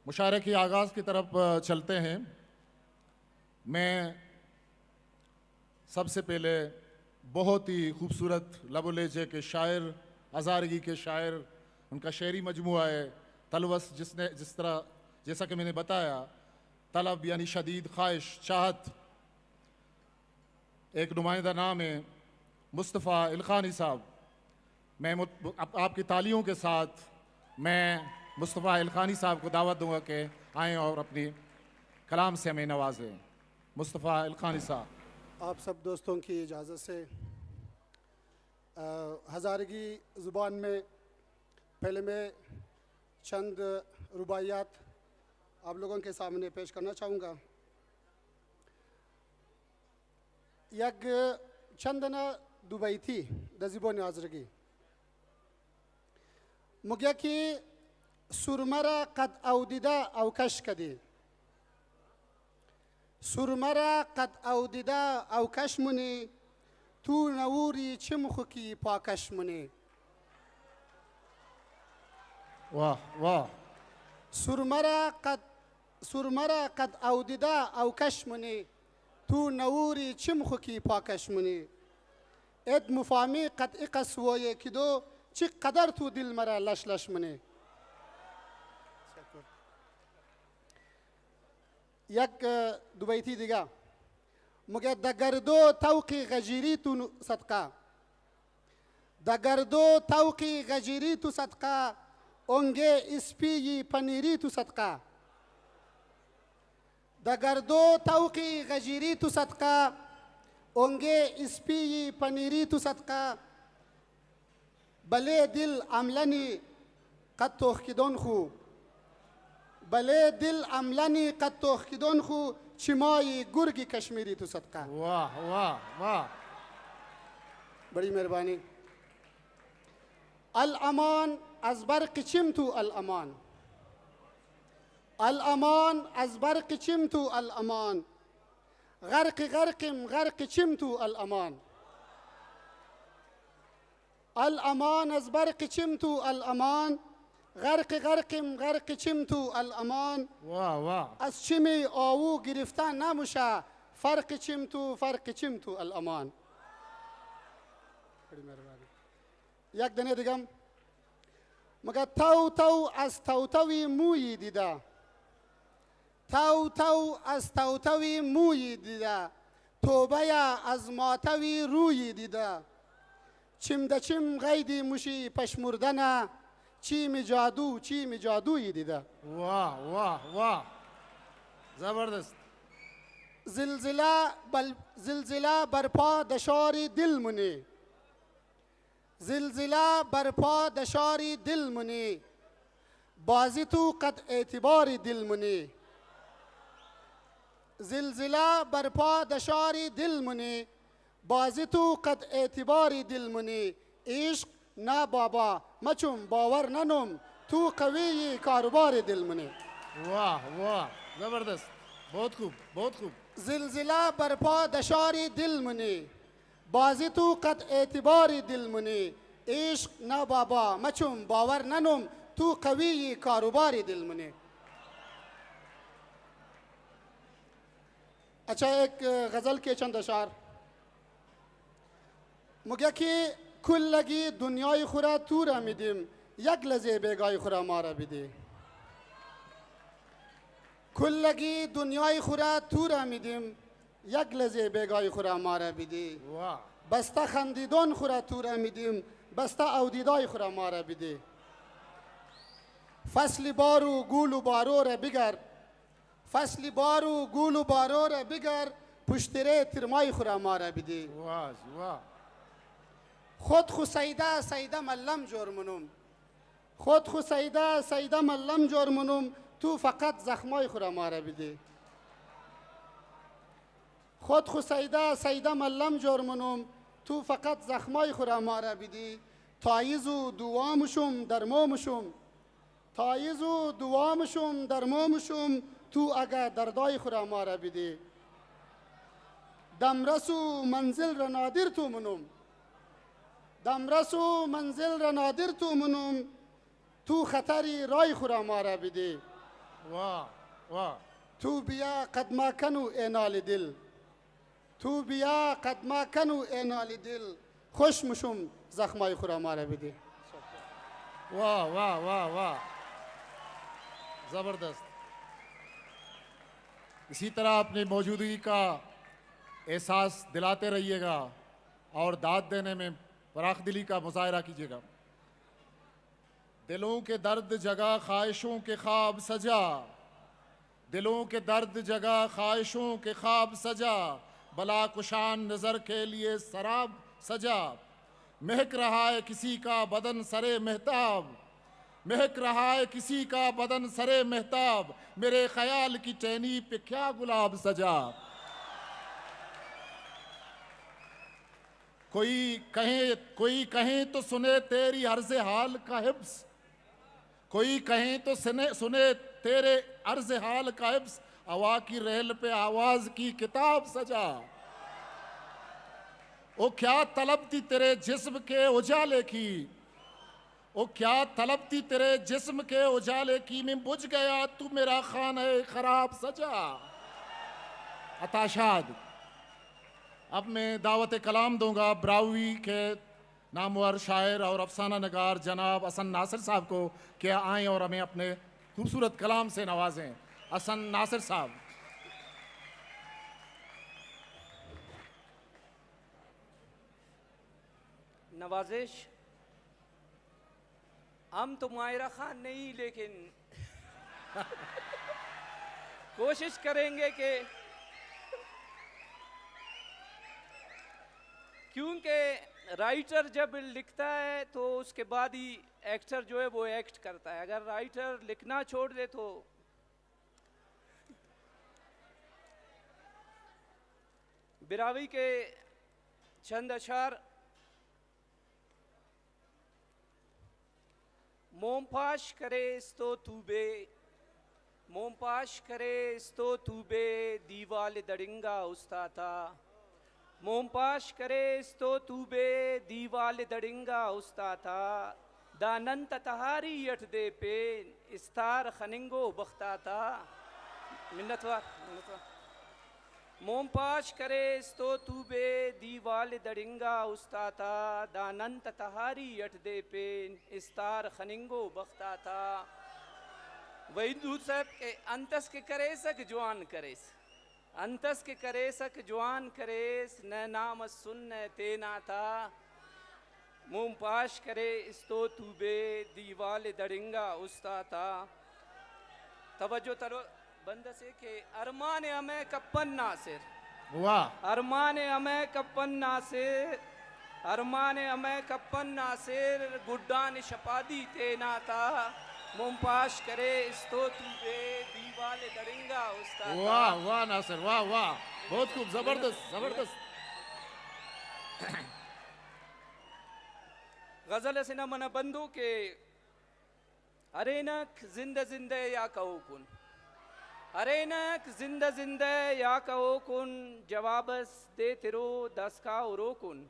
مشاعرے کے آغاز کی طرف، آ، چلتے ہیں۔ میں سب سے پہلے بہت ہی خوبصورت لب و لہجے کے شاعر، ہزارگی کے شاعر، ان کا شعری مجموعہ ہے تلوس، جس نے، جس طرح، جیسا کہ میں نے بتایا، طلب یعنی شدید خواہش، چاہت، ایک نمائندہ نام ہے مصطفیٰ الخانی صاحب۔ میں مت-، آپ، آپ کی تالیوں کے ساتھ میں مصطفیٰ الخانی صاحب کو دعوت دوں گا کہ آئیں اور اپنی کلام سے ہمیں نوازیں۔ مصطفیٰ الخانی صاحب۔ آپ سب دوستوں کی اجازت سے، آ، ہزارگی زبان میں پہلے میں چند رباعیات آپ لوگوں کے سامنے پیش کرنا چاہوں گا۔ یک چندنا دوبیتی دزیبون آزرگی۔ مگیا کہ سرمرا قد اودیدہ اوکش کدی۔ سرمرا قد اودیدہ اوکش منی، تو نوری چمخکی پاکش منی۔ واہ، واہ۔ سرمرا قد، سرمرا قد اودیدہ اوکش منی، تو نوری چمخکی پاکش منی۔ اد مفامی قد اقص وویے کدو، چی قدر تو دل مرا لش لش منی۔ یک، اه، دوبیتی دیگہ۔ مگہ دگردو توقی غجیری تو نو-، صدقہ۔ دگردو توقی غجیری تو صدقہ، اونگے اسپی پنیری تو صدقہ۔ دگردو توقی غجیری تو صدقہ، اونگے اسپی پنیری تو صدقہ۔ بلے دل املنی قد توخکدون خو۔ بلے دل املنی قد توخکدون خو، چمائی گرگی کشمیری تو صدقہ۔ واہ، واہ، واہ۔ بڑی مہربانی۔ الامان از برق چم تو الامان۔ الامان از برق چم تو الامان۔ غرق غرقم غرق چم تو الامان۔ الامان از برق چم تو الامان، غرق غرقم غرق چم تو الامان۔ واہ، واہ۔ از چمی آوو گرفتہ نموشہ، فرق چم تو، فرق چم تو الامان۔ بڑی مہربانی۔ یک دنے دگم۔ مگہ تو تو از تو توی مویی دیدہ۔ تو تو از تو توی مویی دیدہ، توبہ یا از ماتوی رویی دیدہ۔ چم دہ چم غیدی مشی پشمردنہ، چیم جادو، چیم جادویی دیدہ۔ واہ، واہ، واہ۔ زبردست۔ زلزلہ بل-، زلزلہ برپا دشاری دل منی۔ زلزلہ برپا دشاری دل منی، بازی تو قد اعتباری دل منی۔ زلزلہ برپا دشاری دل منی، بازی تو قد اعتباری دل منی۔ عشق نا بابا مچم باور ننم، تو قوی کاروباری دل منی۔ واہ، واہ، زبردست، بہت خوب، بہت خوب۔ زلزلہ برپا دشاری دل منی، بازی تو قد اعتباری دل منی، عشق نا بابا مچم باور ننم، تو قوی کاروباری دل منی۔ اچھا، ایک غزل کے چند اشعار۔ مگہ کہ کلگی دنیای خورا تورا میدیم، یک لحظے بیگای خورا مارا بدی۔ کلگی دنیای خورا تورا میدیم، یک لحظے بیگای خورا مارا بدی۔ واہ۔ بستہ خندیدون خورا تورا میدیم، بستہ اودیدای خورا مارا بدی۔ فصل بارو گول و بارو را بگر، فصل بارو گول و بارو را بگر، پشترے ترمای خورا مارا بدی۔ واہ جی واہ۔ خود خو سیدہ سیدہ ملم جور منم، خود خو سیدہ سیدہ ملم جور منم، تو فقط زخمای خورا مارا بدی۔ خود خو سیدہ سیدہ ملم جور منم، تو فقط زخمای خورا مارا بدی۔ تایز و دوام شم، درمام شم۔ تایز و دوام شم، درمام شم، تو اگہ دردای خورا مارا بدی۔ دمرس و منزل را نادر تو منم۔ دمرس و منزل را نادر تو منم، تو خطری رای خورا مارا بدی۔ واہ، واہ۔ تو بیا قدما کنو اے نال دل۔ تو بیا قدما کنو اے نال دل۔ خوش مشم زخمای خورا مارا بدے۔ واہ، واہ، واہ، واہ۔ زبردست۔ اسی طرح اپنی موجودگی کا احساس دلاتے رہیے گا اور داد دینے میں فراخ دلی کا مظاہرہ کیجیے گا۔ دلوں کے درد جگا خواہشوں کے خواب سجا، دلوں کے درد جگا خواہشوں کے خواب سجا، بلا کشان نظر کے لیے سراب سجا۔ مہک رہا ہے کسی کا بدن سرے مہتاب، مہک رہا ہے کسی کا بدن سرے مہتاب، میرے خیال کی ٹہنی پہ کیا گلاب سجا۔ کوئی کہیں، کوئی کہیں تو سنے تیری عرض حال کا حفظ، کوئی کہیں تو سنے، سنے تیرے عرض حال کا حفظ، ہوا کی ریل پہ آواز کی کتاب سجا۔ او کیا طلب تھی تیرے جسم کے اجالے کی، او کیا طلب تھی تیرے جسم کے اجالے کی، میں بجھ گیا تو میرا خانہ خراب سجا۔ عطا شاد۔ اب میں دعوت کلام دوں گا براہوئی کے نامور شاعر اور افسانہ نگار جناب حسن ناصر صاحب کو کہ آئیں اور ہمیں اپنے خوبصورت کلام سے نوازیں۔ حسن ناصر صاحب۔ نوازش۔ ہم تو ماہرہ خان نہیں، لیکن کوشش کریں گے کہ، کیونکہ رائٹر جب لکھتا ہے تو اس کے بعد ہی ایکٹر جو ہے وہ ایکٹ کرتا ہے، اگر رائٹر لکھنا چھوڑ دے تو۔ براہوئی کے چند اشعار۔ موم پاش کرے استو توبے، موم پاش کرے استو توبے، دیوال دڑنگا استاتا۔ موم پاش کرے استو توبے، دیوال دڑنگا استاتا۔ دا نن تہ تہاری اٹ دے پین، استار خننگو بختاتا۔ منتوار، منتوار۔ موم پاش کرے استو توبے، دیوال دڑنگا استاتا، دا نن تہ تہاری اٹ دے پین، استار خننگو بختاتا۔ وحید نور صاحب کہ انتس کہ کریسک جوان کریس، انتس کہ کریسک جوان کریس، نئے نام اس سن نئے تیناتا۔ موم پاش کرے استو توبے، دیوال دڑنگا استاتا۔ توجہ تلو بند سے کہ ارمان ہمے کپن ناصر۔ واہ۔ ارمان ہمے کپن ناصر، ارمان ہمے کپن ناصر، گڈان شپادی تیناتا۔ موم پاش کرے استو توبے، دیوال دڑنگا استاتا۔ واہ، واہ ناصر، واہ، واہ۔ بہت خوب، زبردست، زبردست۔ غزل اسے نا من بندو کہ ہرینک زندہ زندہ یا کہو کن۔ ہرینک زندہ زندہ یا کہو کن، جواب اس دے ترو دسکا و رو کن۔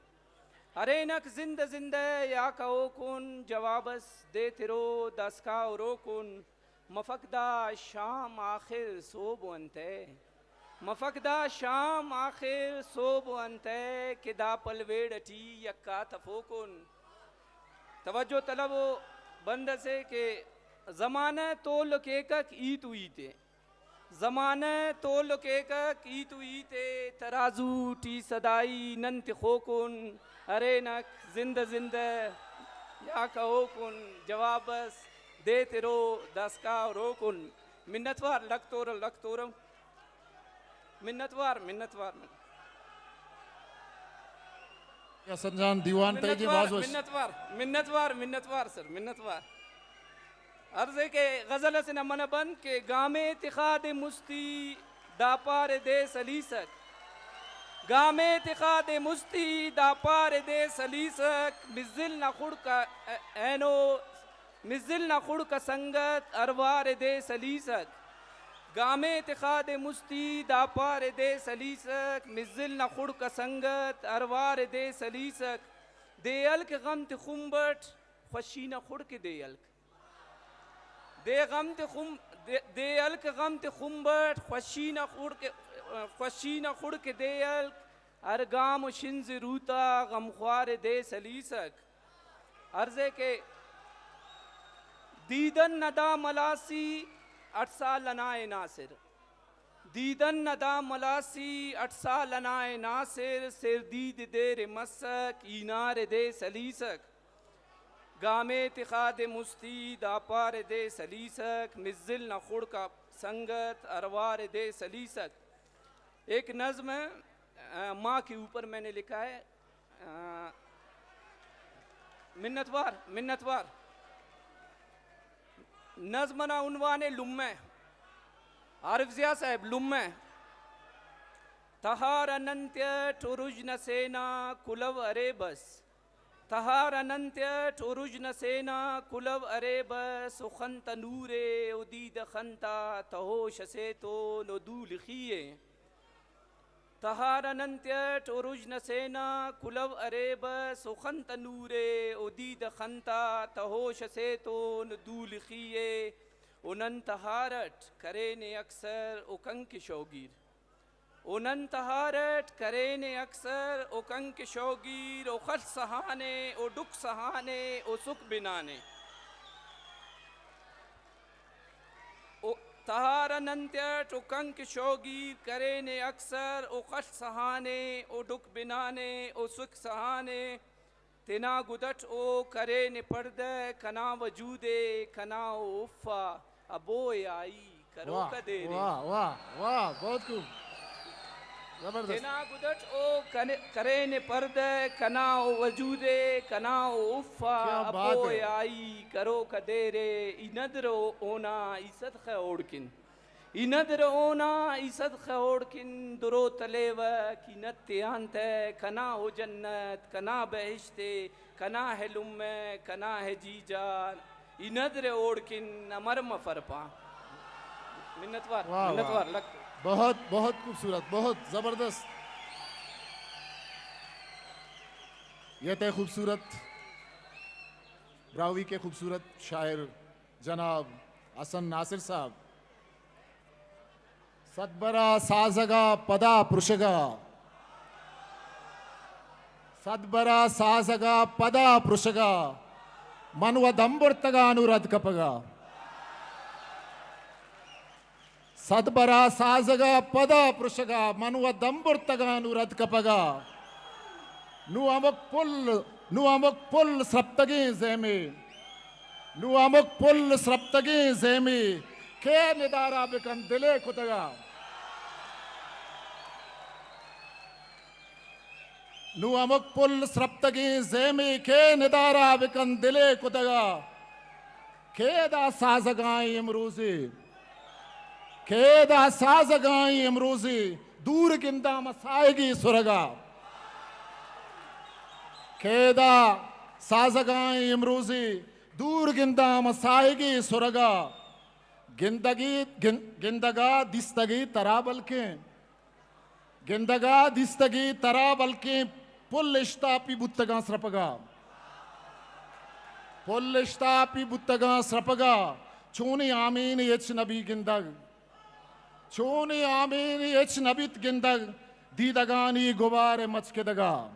ہرینک زندہ زندہ یا کہو کن، جواب اس دے ترو دسکا و رو کن۔ مفک دا شام آخر سوب انت ئے۔ مفک دا شام آخر سوب انت ئے کہ دا پلویڑ ٹی یکا تفو کن۔ توجہ طلب و بند اسے کہ زمانہ تول کیکک ہیت و ہیتے۔ زمانہ تول کیکک ہیت و ہیتے، ترازو ٹی سدائی نن تخو کن۔ ہرینک زندہ زندہ یا کہو کن، جواب اس دے ترو دسکا و رو کن۔ منتوار، لک تورم، لک تورم۔ منتوار، منتوار، منتوار۔ حسن جان دیوان تئی جی منتوار، باز وش۔ منتوار، منتوار، منتوار سر، منتوار۔ عرض ہے کہ غزل اسے نا من بند کہ گامے تخا دے مستی داپار دے سلیسک۔ گامے تخا دے مستی داپار دے سلیسک۔ مزل نا خڑک اینو مزل نا خڑک سنگت اروار دے سلیسک۔ گامے تخا دے مستی داپار دے سلیسک، مزل نا خڑک سنگت اروار دے سلیسک۔ دے ہلک غم تے خمبٹ، خوشی نا خڑک دے ہلک۔ دے غم تے خم-، دے، دے ہلک غم تے خمبٹ، خوشی نہ خڑک، خوشی نہ خڑک دے ہلک، ہر گام و شنز روتا غمخوار دے سلیسک۔ عرضے کہ دیدن ندا ملاسی اٹھ سال لنائے ناصر۔ دیدن ندا ملاسی اٹھ سال لنائے ناصر، سیر دید دیر مسک، اینار دے سلیسک۔ گامے تخاد مستی داپار دے سلیسک، مزل نہ خڑک سنگت اروار دے سلیسک۔ ایک نظم ہے، آ، ماں کے اوپر میں نے لکھا ہے۔ آ، منتوار، منتوار۔ نظم نا عنوان ہے لمہ۔ عارف ضیاء صاحب، لمہ۔ تہار اننت اٹ و رژن سینا کلو ارے بس۔ تہار اننت اٹ و رژن سینا کلو ارے بس، و خنت نورے و دید خنتا تہوش اسے تو نو دولخی اے۔ تہار اننت اٹ و رژن سینا کلو ارے بس، و خنت نورے و دید خنتا تہوش اسے تو نو دولخی اے۔ و نن تہار اٹ کرینے اکثر و کنک شوگیر۔ و نن تہار اٹ کرینے اکثر و کنک شوگیر و خل سہانے و ڈک سہانے و سک بنانے۔ و تہار اننت اٹ و کنک شوگیر کرینے اکثر و خل سہانے و ڈک بنانے و سک سہانے۔ تینا گدٹ او کرینے پردہ کنا وجودے کنا او افا ابو آئی کروکا دیرے۔ واہ، واہ، واہ، بہت خوب۔ زبردست۔ تینا گدٹ او کنے-، کرینے پردہ کنا او وجودے کنا او افا ابو آئی کروکا دیرے۔ ای ندر او اونا ای صدخہ اوڑکن۔ ای ندر اونا ای صدخہ اوڑکن درو تلیوک، ای نت آنتہ کنا او جنت، کنا بہشت، کنا ہے لمہ، کنا ہے جیجان، ای ندر اوڑکن امر مفر پا۔ منتوار، واہ، واہ۔ منتوار، لک۔ بہت، بہت خوبصورت، بہت زبردست۔ یہ تے خوبصورت، براہوئی کے خوبصورت شاعر جناب حسن ناصر صاحب۔ صد برا سازگا پدا پرشگا۔ صد برا سازگا پدا پرشگا۔ من و دم برتگا نو رد کپگا۔ صد برا سازگا پدا پرشگا۔ من و دم برتگا نو رد کپگا۔ نو ہمک پل، نو ہمک پل سرپتگیں زیمے۔ نو ہمک پل سرپتگیں زیمے، کئے ندارہ بکن دلے کتگا۔ نو ہمک پل سرپتگیں زیمے، کئے ندارہ بکن دلے کتگا۔ کئے دا سازگائیں امروزے، کئے دا سازگائیں امروزے، دور گنداں مساہگے سرگا۔ کئے دا سازگائیں امروزے، دور گنداں مساہگے سرگا۔ گندگی، گن-، گندگا دیستگی ترا بلکیں۔ گندگا دیستگی ترا بلکیں پل اشتاپی بوتگاں سرپگا۔ پل اشتاپی بوتگاں سرپگا۔ چونیں آمین ہچ نبی گندگ۔ چونیں آمین ہچ نبیت گندگ۔ دیدگانی گبار مچکدگا۔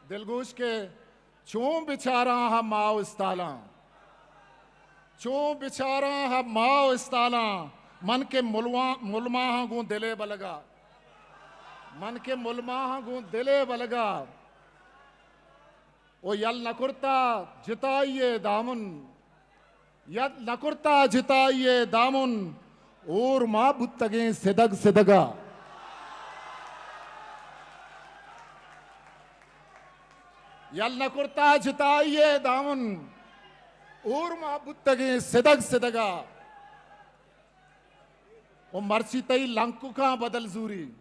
دلگوش کہ چون بچاراں ہم ماہ و استالاں، چون بچاراں ہم ماہ و استالاں، من کہ ملواں، ملماہاں گوں دلے بلگا، من کہ ملماہاں گوں دلے بلگا۔ او یل نہ کرتا جتائی ءِ دامن، یل نہ کرتا جتائی ءِ دامن، اور ما بوتگیں سدگ سدگا۔ یل نہ کرتا جتائی ءِ دامن، اور ما بوتگیں سدگ سدگا۔ و مرچی تئی لنککاں بدل زوری،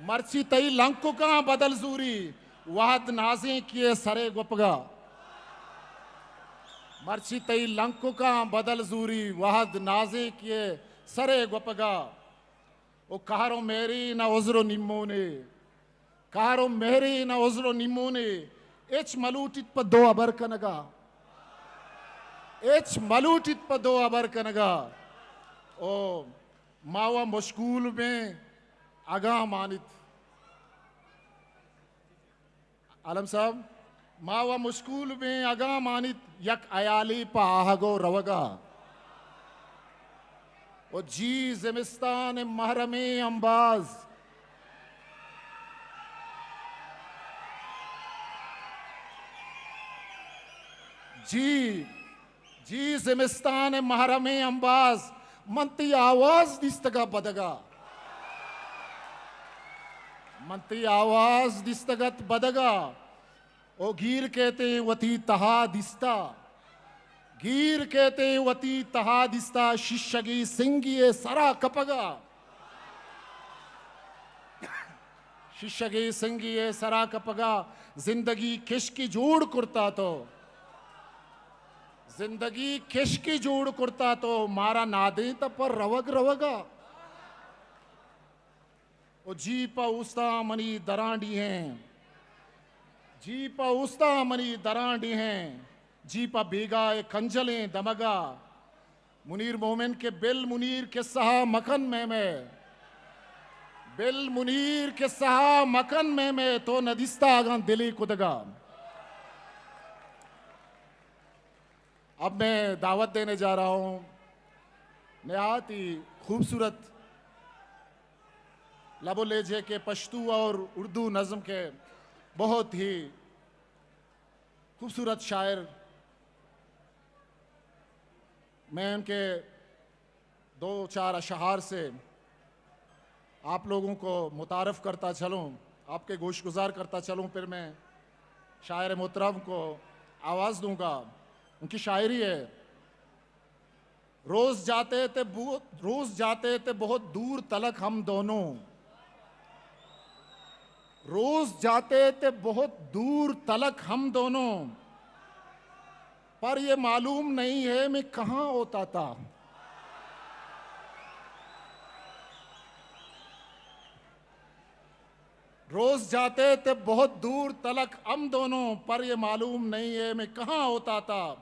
مرچی تئی لنککاں بدل زوری، وہد نازینکی ءِ سرے گپگا۔ مرچی تئی لنککاں بدل زوری، وہد نازینکی ءِ سرے گپگا۔ او قہر و مہری نہ عذر و نیمونے، قہر و مہری نہ عذر و نیمونے، ہچ ملوٹیت پہ دو ہبر کنگا۔ ہچ ملوٹیت پہ دو ہبر کنگا۔ او ما و مشغول بیں اگاں مانیت۔ عالم صاحب، ما و مشغول بیں اگاں مانیت یک ہیالے پہ آہگ و روگا۔ و جی زمستان محرمیں امباز، جی، جی زمستان محرمیں امباز، من تئی آواز دیستگا بدگا۔ من تئی آواز دیستگت بدگا۔ او گیر کیتے وتی تہا دیستا۔ گیر کیتے وتی تہا دیستا، شیشگی سنگی ء سرا کپگا۔ شیشگی سنگی ء سرا کپگا۔ زندگی کشکی جوڑ کرتا تو۔ زندگی کشکی جوڑ کرتا تو، مارا نادینتا پر روگ روگا۔ او جی پہ اوستاں منی درانڈی ہیں، جی پہ اوستاں منی درانڈی ہیں، جی پہ بیگاہ ء کنجلیں دمگا۔ منیر مومن کہ بل منیر قصہ مکن مے مے، بل منیر قصہ مکن مے مے، تو ندیستا اگاں دلی کدگا۔ اب میں دعوت دینے جا رہا ہوں نہایت ہی خوبصورت لب و لہجے کے پشتو اور اردو نظم کے بہت ہی خوبصورت شاعر، میں ان کے دو چار اشعار سے آپ لوگوں کو متعارف کرتا چلوں، آپ کے گوش گزار کرتا چلوں، پھر میں شاعر محترم کو آواز دوں گا۔ ان کی شاعری ہے۔ روز جاتے تھے بہت، روز جاتے تھے بہت دور تلک ہم دونوں۔ روز جاتے تھے بہت دور تلک ہم دونوں، پر یہ معلوم نہیں ہے میں کہاں ہوتا تھا۔ روز جاتے تھے بہت دور تلک ہم دونوں، پر یہ معلوم نہیں ہے میں کہاں ہوتا تھا۔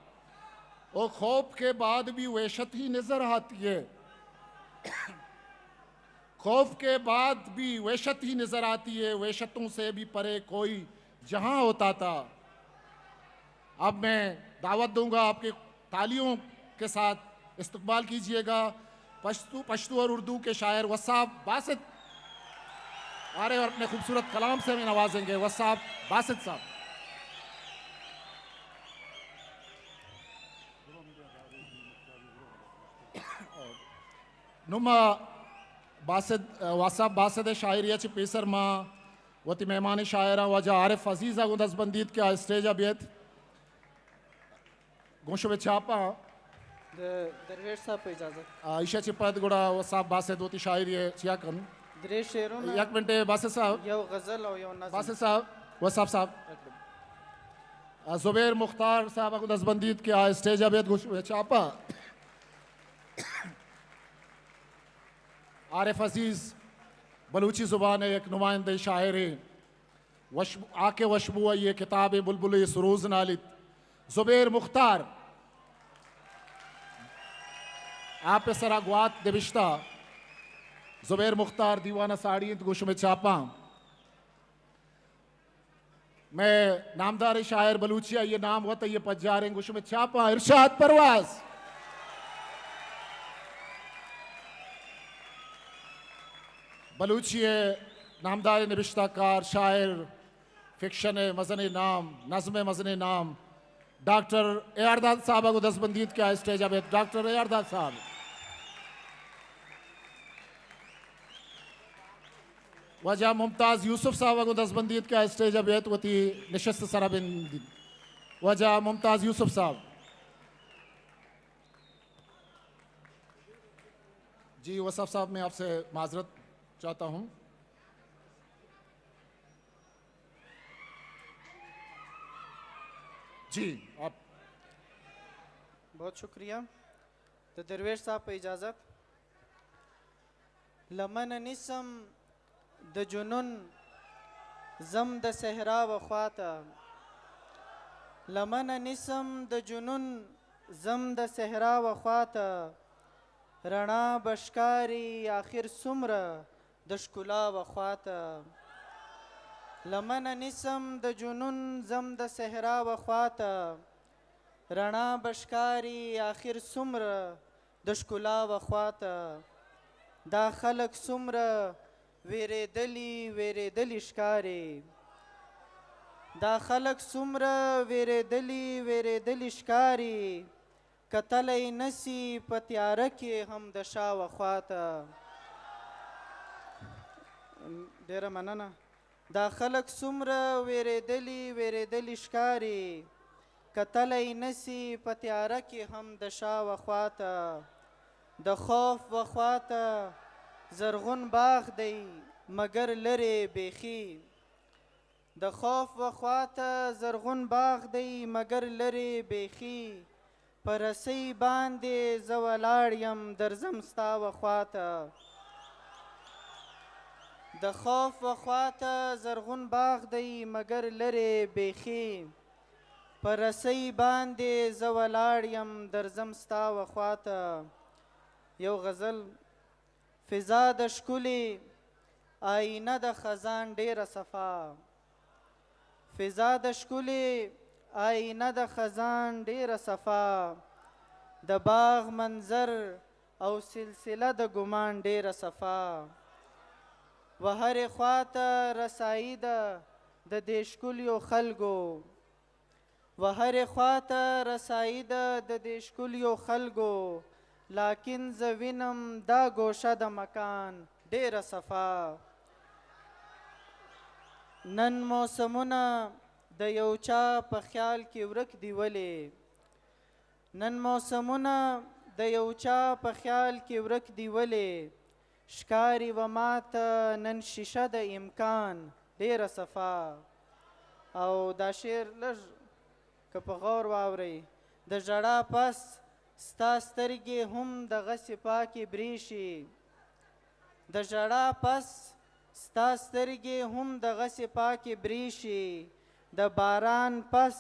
اور خوف کے بعد بھی وحشت ہی نظر آتی ہے۔ خوف کے بعد بھی وحشت ہی نظر آتی ہے، وحشتوں سے بھی پرے کوئی جہاں ہوتا تھا۔ اب میں دعوت دوں گا آپ کے تالیوں کے ساتھ استقبال کیجیے گا۔ پشتو، پشتو اور اردو کے شاعر وساف باسط آ رہے اور اپنے خوبصورت کلام سے ہمیں نوازیں گے۔ وساف باسط صاحب۔ نوں ما باسط، وساف باسط ء شاعری ء چہ پیسر ما وتی مہمان شاعراں واجہ عارف عزیز ء گوں دزبندیت کہ آ اسٹیج ء بیت۔ گوں شمئے چاپاں۔ د-، درویش صاحب پہ اجازت۔ آ، ایشی ء چہ پد گڑا وساف باسط وتی شاعری ء چیا کن۔ درے شعروں نا۔ یک منٹ باسط صاحب۔ یو غزل او یو نظم۔ باسط صاحب، وساف صاحب۔ یک منٹ۔ آ، زبیر مختار صاحب ء گوں دزبندیت کہ آ اسٹیج ء بیت گوں شمئے چاپاں۔ عارف عزیز بلوچی زبان ء یک نمائندہ شاعرے۔ وشبو، آ کہ وشبو ء یہ کتاب بلبلے سروز نالیت۔ زبیر مختار، آپ ء سرا گوات نبشتہ۔ زبیر مختار دیوان ء ساڑی انت گوں شمئے چاپاں۔ مئے نامداریں شاعر بلوچی ء یہ نام وت ء یہ پجاریں گوں شمئے چاپاں ارشاد پرواز۔ بلوچی ء نامداریں نبشتہ کار، شاعر، فکشن ء مزنیں نام، نظم ء مزنیں نام، ڈاکٹر اے آر داد صاحب ء گوں دزبندیت کہ آ اسٹیج ء بیت۔ ڈاکٹر اے آر داد صاحب۔ واجہ ممتاز یوسف صاحب ء گوں دزبندیت کہ آ اسٹیج ء بیت وتی نشست ء سرا بندیت۔ واجہ ممتاز یوسف صاحب۔ جی وساف صاحب، میں آپ سے معذرت چاہتا ہوں۔ جی، آپ۔ بہت شکریہ۔ تو درویش صاحب پہ اجازت۔ لمن نیسم د جنون زم د صحرا و خواته، لمن ءَ نسم د جنون زم د صحرا و خوات ءَ، رنا بشکاری آخر سمر د شکلا و خوات ءَ. لمن ءَ نسم د جنون زم د صحرا و خوات ءَ، رنا بشکاری آخر سمر د شکلا و خوات ءَ. دا خلق سمر ویریدلی، ویریدلی شکاری. دا خلق سمر ویریدلی، ویریدلی شکاری. کتلی نسی په تیاره کی هم د شا و خوات ءَ. ډیره مننه. دا خلق سمر ویریدلی، ویریدلی شکاری. کتلی نسی په تیاره کی هم د شا و خوات ءَ. د خوف و خوات ءَ زرغون باغ دی مگر لری بیخی. د خوف و خوات ءَ زرغون باغ دی مگر لری بیخی. په رسۍ باندی زه ولاړ یم، درزم ستا و خوات ءَ. د خوف و خوات ءَ زرغون باغ دی مگر لری بیخی. په رسۍ باندی زه ولاړ یم، درزم ستا و خوات ءَ. یو غزل. فضا د ښکلې آئینه د خزان ډېره صفا. فضا د ښکلې آئینه د خزان ډېره صفا. د باغ منظر او سلسله د ګمان ډېره صفا. و هرې خواته رسایي ده د دې ښکلیو خلکو. و هرې خواته رسایي ده د دې ښکلیو خلکو، لاکن زه وینم دا ګوشه د مکان ډېره صفا. نن موسمونه د یو چا په خیال کې ورک دي ولې؟ نن موسمونه د یو چا په خیال کې ورک دي ولې؟ ښکاري و ماته نن شیشه د امکان ډېره صفا. او دا شعر لږ که په غور واورئ، د ژړا پس ستا سترګې هم دغسې پاکې برېښي. د ژړا پس ستا سترګې هم دغسې پاکې برېښي. د باران پس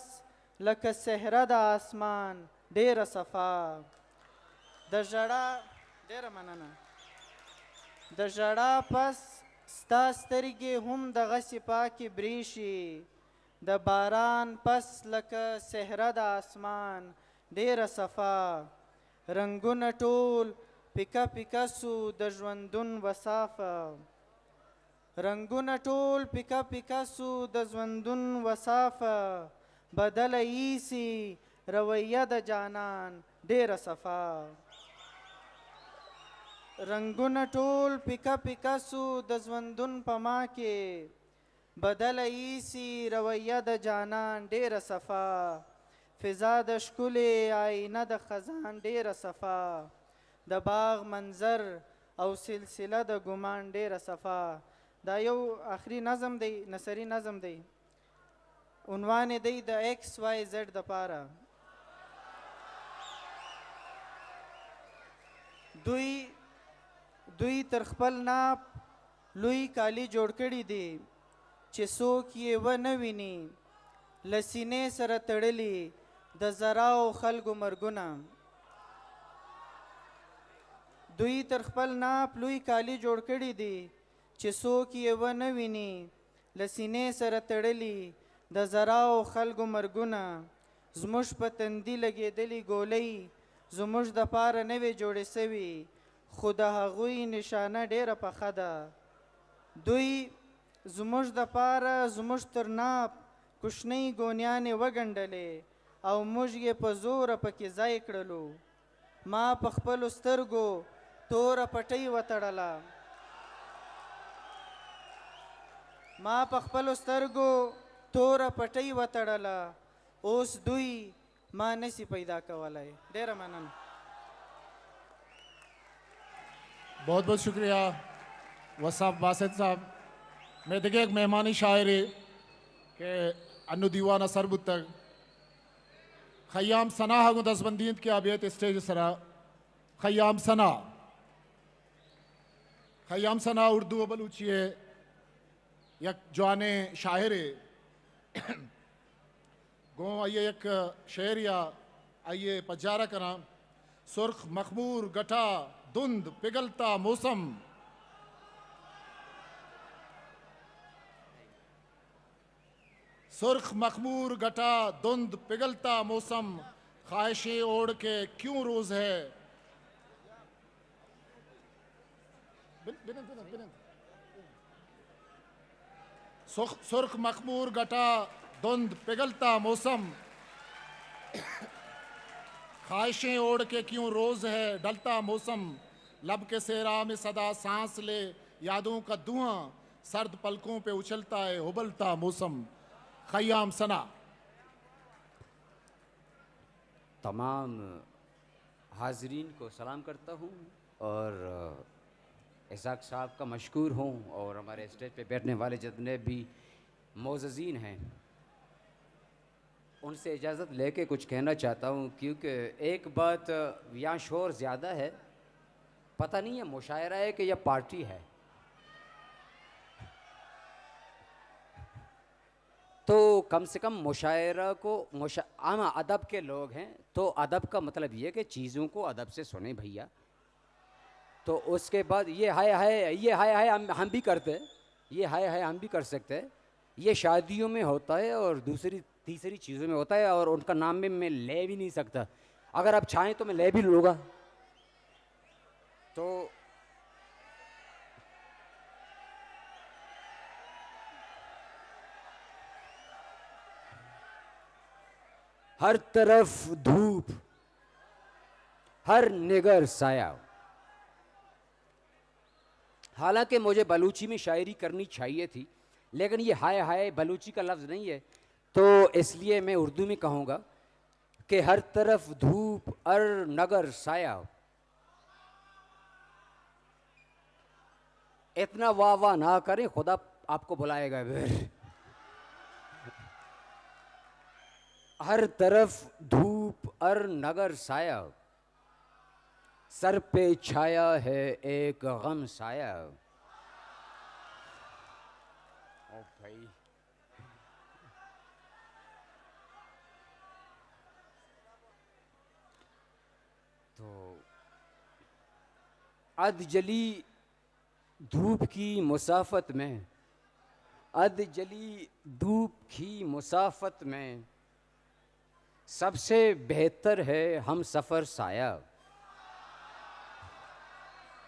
لکه صحرا د آسمان ډېره صفا. د ژړا، ډېره مننه. د ژړا پس ستا سترګې هم دغسې پاکې برېښي. د باران پس لکه صحرا د آسمان ډېره صفا. رنگونه ټول پیکه پیکه سو د ژوندون وصافه. رنگونه ټول پیکه پیکه سو د ژوندون وصافه. بدله ایسی رویه د جانان ډېره صفا. رنگونه ټول پیکه پیکه سو د ژوندون په ما کې. بدله ایسی رویه د جانان ډېره صفا. فضا د ښکلې آئینه د خزان ډېره صفا. د باغ منظر او سلسله د ګمان ډېره صفا. دا یو آخري نظم دی، نثري نظم دی. عنوان یې دی د ایکس وای زیډ د پاره. دوی، دوی تر خپل ناپ لوی کالي جوړ کړي دي، چې څوک یې و نه ویني. له سینې سره تړلي د زراو خلکو مرګونه. دوی تر خپل ناپ لوی کالي جوړ کړي دي، چې څوک یې و نه ویني. له سینې سره تړلي د زراو خلکو مرګونه. زموږ په تندي لګېدلي ګولۍ زموږ د پاره نه وې جوړې سوي، خو د هغوی نشانه ډېره پخه ده. دوی زموږ د پاره زموږ تر ناپ کوشنۍ ګونیانې وګنډلې او موږ یې په زوره پکې ځای کړلو. ما په خپلو سترګو توره پټۍ وتړله. ما په خپلو سترګو توره پټۍ وتړله. اوس دوی ما نسی پیدا کولای. ډېره مننه. بہت بہت شکریہ وصاف باسط صاحب. مئے دگہ یک مہمانی شاعرے کہ انو دیوان ءَ سر بوتگ، خیام ثنا ءَ گوں دزبندی انت کہ آ بیت اسٹیج ءِ سرا. خیام ثنا، خیام ثنا اردو و بلوچی ءِ یک جوانیں شاعرے. گوں آئی ءَ یک شعرے ءَ آئی ءِ پجار ءَ کناں۔ سرخ مخمور گٹا دند پگلتا موسم۔ سرخ مخمور گٹا دند پگلتا موسم، خواہشیں اوڑھ کے کیوں روز ہے۔ بن-، بنند، بنند، بنند۔ سرخ، سرخ مخمور گٹا دند پگلتا موسم، خواہشیں اوڑھ کے کیوں روز ہے ڈلتا موسم، لب کے سیراب میں سدا سانس لے یادوں کا دھواں، سرد پلکوں پہ اچھلتا ہے ابلتا موسم۔ خیام ثنا۔ تمام حاضرین کو سلام کرتا ہوں اور، آ، اسحاق صاحب کا مشکور ہوں اور ہمارے اسٹیج پہ بیٹھنے والے جتنے بھی معززین ہیں، ان سے اجازت لے کے کچھ کہنا چاہتا ہوں، کیونکہ ایک بات، آ، یہاں شور زیادہ ہے، پتہ نہیں ہے مشاعرہ ہے کہ یا پارٹی ہے۔ تو کم سے کم مشاعرہ کو مشا-، ہم ادب کے لوگ ہیں، تو ادب کا مطلب یہ ہے کہ چیزوں کو ادب سے سنیں بھیا۔ تو اس کے بعد یہ ہائے ہائے، یہ ہائے ہائے ہم، ہم بھی کرتے ہیں، یہ ہائے ہائے ہم بھی کر سکتے ہیں۔ یہ شادیوں میں ہوتا ہے اور دوسری تیسری چیزوں میں ہوتا ہے، اور ان کا نام میں میں لے بھی نہیں سکتا۔ اگر آپ چاہیں تو میں لے بھی لوں گا۔ تو ہر طرف دھوپ، ہر نگر سایہ۔ حالانکہ مجھے بلوچی میں شاعری کرنی چاہیے تھی، لیکن یہ ہائے ہائے بلوچی کا لفظ نہیں ہے، تو اس لیے میں اردو میں کہوں گا کہ ہر طرف دھوپ، ہر نگر سایہ۔ اتنا واہ واہ نہ کریں، خدا آپ کو بلائے گا پھر۔ ہر طرف دھوپ، ہر نگر سایہ، سر پہ چھایا ہے ایک غم سایہ۔ او بھائی۔ تو اد جلی دھوپ کی مسافت میں، اد جلی دھوپ کی مسافت میں سب سے بہتر ہے ہم سفر سایہ۔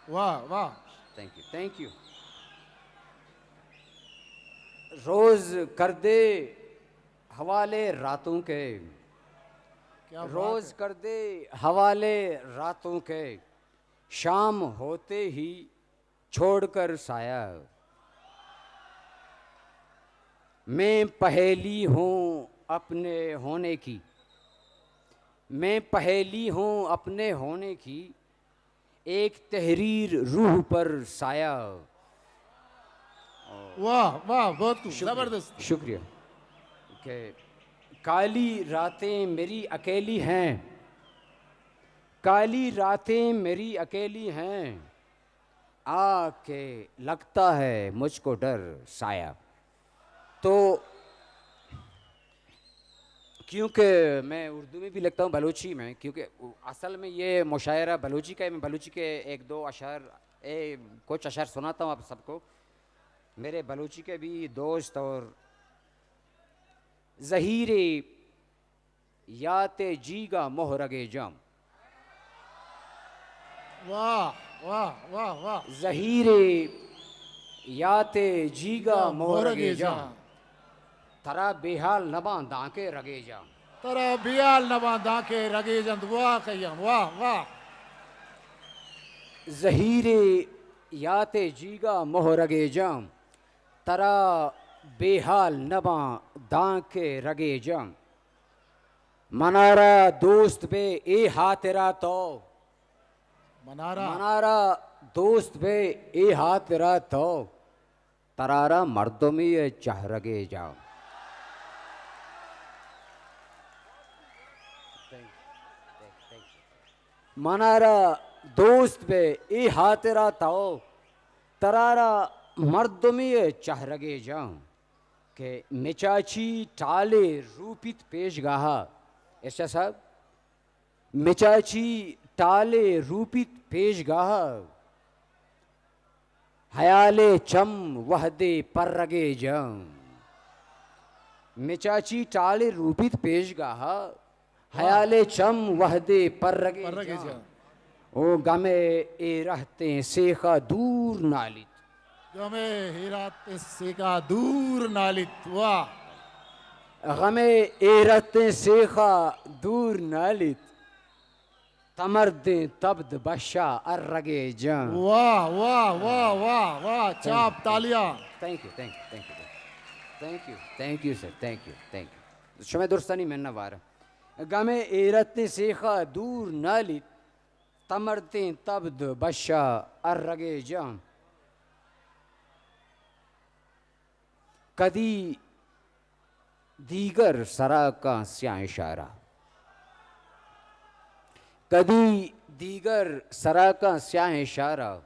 واہ، واہ۔ Thank you, thank you. روز کر دے حوالے راتوں کے، کیا بات روز ہے۔ کر دے حوالے راتوں کے، شام ہوتے ہی چھوڑ کر سایہ۔ میں پہیلی ہوں اپنے ہونے کی، میں پہیلی ہوں اپنے ہونے کی، ایک تحریر روح پر سایہ۔ واہ، واہ، بہت خوب، شکریہ، زبردست۔ شکریہ۔ کہ کالی راتیں میری اکیلی ہیں، کالی راتیں میری اکیلی ہیں، آ کے لگتا ہے مجھ کو ڈر سایہ۔ تو کیونکہ میں اردو میں بھی لکھتا ہوں، بلوچی میں، کیونکہ اصل میں یہ مشاعرہ بلوچی کا ہے، میں بلوچی کے ایک دو اشعار، اے، کچھ اشعار سناتا ہوں آپ سب کو، میرے بلوچی کے بھی دوست اور زہیرے یات جیگا مہرگے جام۔ واہ، واہ، واہ، واہ۔ زہیرے یات جیگا مہرگے جام۔ ترا بیحال نباں دانکہ رگے جام۔ ترا بیحال نباں دانکہ رگے جام۔ واہ خیام، واہ، واہ۔ زہیرے یات جیگا مہرگے جام۔ ترا بیحال نباں دانکہ رگے جام۔ منارا دوست بے اے ہاترا تو۔ منارا۔ منارا دوست بے اے ہاترا تو۔ ترارا مردمی چہرگے جام۔ منارا دوست بے اے ہاترا تو۔ ترارا مردمی چہرگے جام۔ کہ مچاچی ٹالے روپیت پیشگاہ۔ ارشاد صاحب، مچاچی ٹالے روپیت پیشگاہ، حیالے چم وہدے پرگے جاں۔ مچاچی ٹالے روپیت پیشگاہ، حیالے چم وہدے پرگے پرگے جاں۔ جاں۔ او گمے اے رہتیں سیخا دور نالیت۔ گمے اے رہتیں سیخا دور نالیت۔ واہ۔ غمے اے رہتیں سیخا دور نالیت۔ تمردیں تبد بشا ارگے جان۔ واہ، واہ، واہ، واہ، واہ۔ چاپ تالیاں۔ Thank you, thank you, thank you, thank you, thank you, sir, thank you, thank you. شمئے درستانی منت وار۔ گمے اے رہتیں سیخا دور نالیت، تمردیں تبد بشا ارگے جان۔ کدی دیگر سرا کاں سیاہیں شہرا۔ کدی دیگر سرا کاں سیاہیں شہرا۔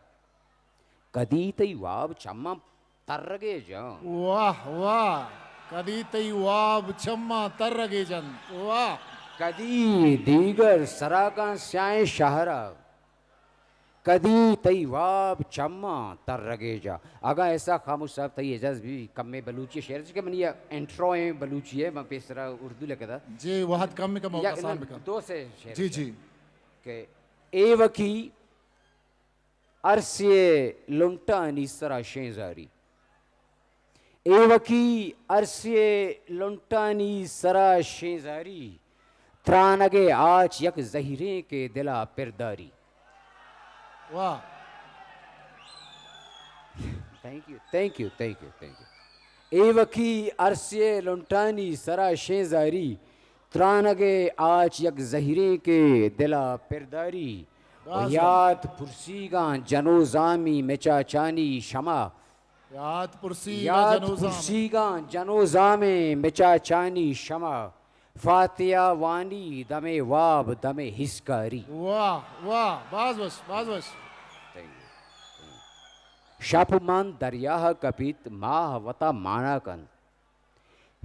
کدی تئی واب چماں ترگے جاں۔ واہ، واہ۔ کدی تئی واب چماں ترگے جنت۔ واہ۔ کدی دیگر سرا کاں سیاہیں شہرا۔ کدی تئی واب چماں ترگے جاں۔ اگاں اسحاق خاموش صاحب تئی اجازت بی، کمے بلوچی شعر کہ منی انٹرو ایں بلوچی اے، من پیسرا اردو لکھتا۔ جی، وہد کم کم، یک آسان بکن۔ دو سے شعر جی، جی۔ کہ ایوکی ارسے لنٹانی سرا شینزاری۔ ایوکی ارسے لنٹانی سرا شینزاری، ترانگے آچ یک زہیریں کہ دلا پرداری۔ واہ۔ Thank you, thank you, thank you, thank you. ایوکی ارسے لنٹانی سرا شینزاری، ترانگے آچ یک زہیریں کہ دلا پرداری۔ واہ، واہ۔ یات پرسیگاں جنوزامی مچاچانی شما۔ یات پرسیگاں یات جنوزام۔ پرسیگاں جنوزامیں مچاچانی شما۔ فاتحہ وانی دمے واب دمے ہسکاری۔ واہ، واہ، باز وش، باز وش۔ شپ مان دریاہ کپیت، ماہ وتا مانا کنت۔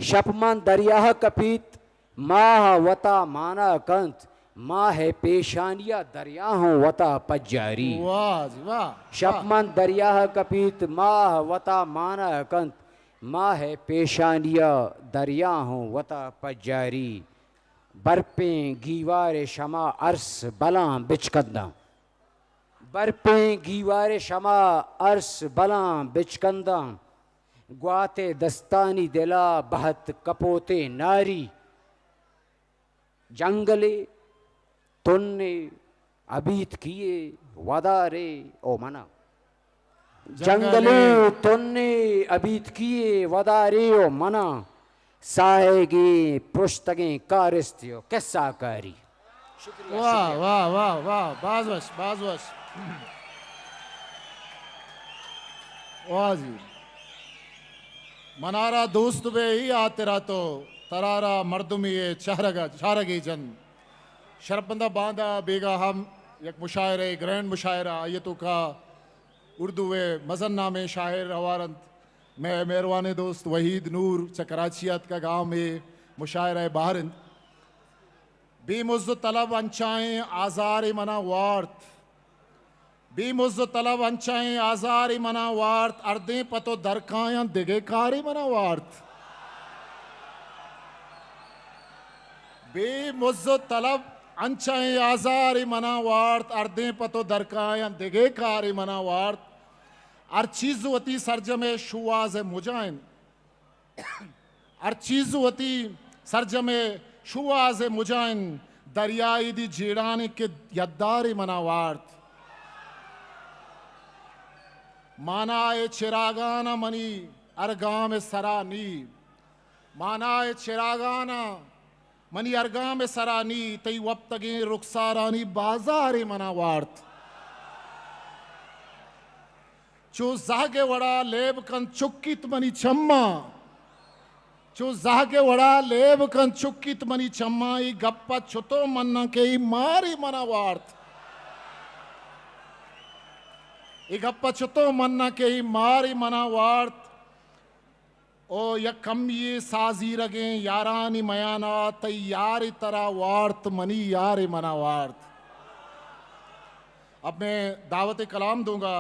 شپ مان دریاہ کپیت، ماہ وتا مانا کنت، ماہ پیشانیا دریا ہوں وتا پجاری۔ واہ جی واہ، شپ واہ۔ مان دریاہ کپیت، ماہ وتا مانا کنت، ماہ پیشانیا دریا ہوں وتا پجاری۔ برپیں گیوار شما ارس بلاں بچکنداں۔ برپیں گیوار شما ارس بلاں بچکنداں، گوات دستانی دلا بہت کپوتیں ناری۔ جنگلے تنے ابیتکیے ودارے او منا۔ جنگلے تنے ابیتکیے ودارے او منا۔ ساہگیں پرشتگیں کارستے و قصہ کاری۔ شکریہ، واہ، شکریہ۔ واہ، واہ، واہ، باز وش، باز وش۔ واہ جی۔ منارا دوست بے ہی آترا تو، ترارا مردمی اے چہرگا، چہرگے جن۔ شرپندہ باندا بیگا ہم یک مشاعرہ، گرینڈ مشاعرہ، آئیے تو کا اردو ءِ مزن نامیں شاعر ہوار انت۔ مئے مہروانیں دوست وحید نور چہ کراچی ءَ اتکگ، آ ہم اے مشاعرہ ءِ بہر انت۔ بے مز ءُ طلب انچائیں آزارے منا وارت۔ بے مز ءُ طلب انچائیں آزارے منا وارت۔ ہردیں پہ تو درکایاں دگہ کارے منا وارت۔ بے مز ءُ طلب انچائیں آزارے منا وارت، ہردیں پہ تو درکایاں دگہ کارے منا وارت۔ ہر چیز وتی سرجم ءِ شوہاز ءِ مجا انت۔ ہر چیز وتی سرجم ءِ شوہاز ءِ مجا انت۔ دریائے دی جیڑانے کہ یدارے منا وارت۔ مانا ءِ چراگان ءَ منی ہر گام ءِ سرا نی۔ مانا ءِ چراگان ءَ منی ہر گام ءِ سرا نی، تئی وپتگیں رخسارانی بازارے منا وارت۔ چو زہگ ءِ وڑا لیب کنت چکیت منی چماں۔ چو زہگ ءِ وڑا لیب کنت چکیت منی چماں، اے گپ ءَ چتو مناں کہ اے مارے منا وارت۔ اے گپ ءَ چتو مناں کہ اے مارے منا وارت۔ او یک کمی سازیرگیں یارانی میانا، تئی یار ترا وارت، منی یار منا وارت۔ اب میں دعوت کلام دوں گا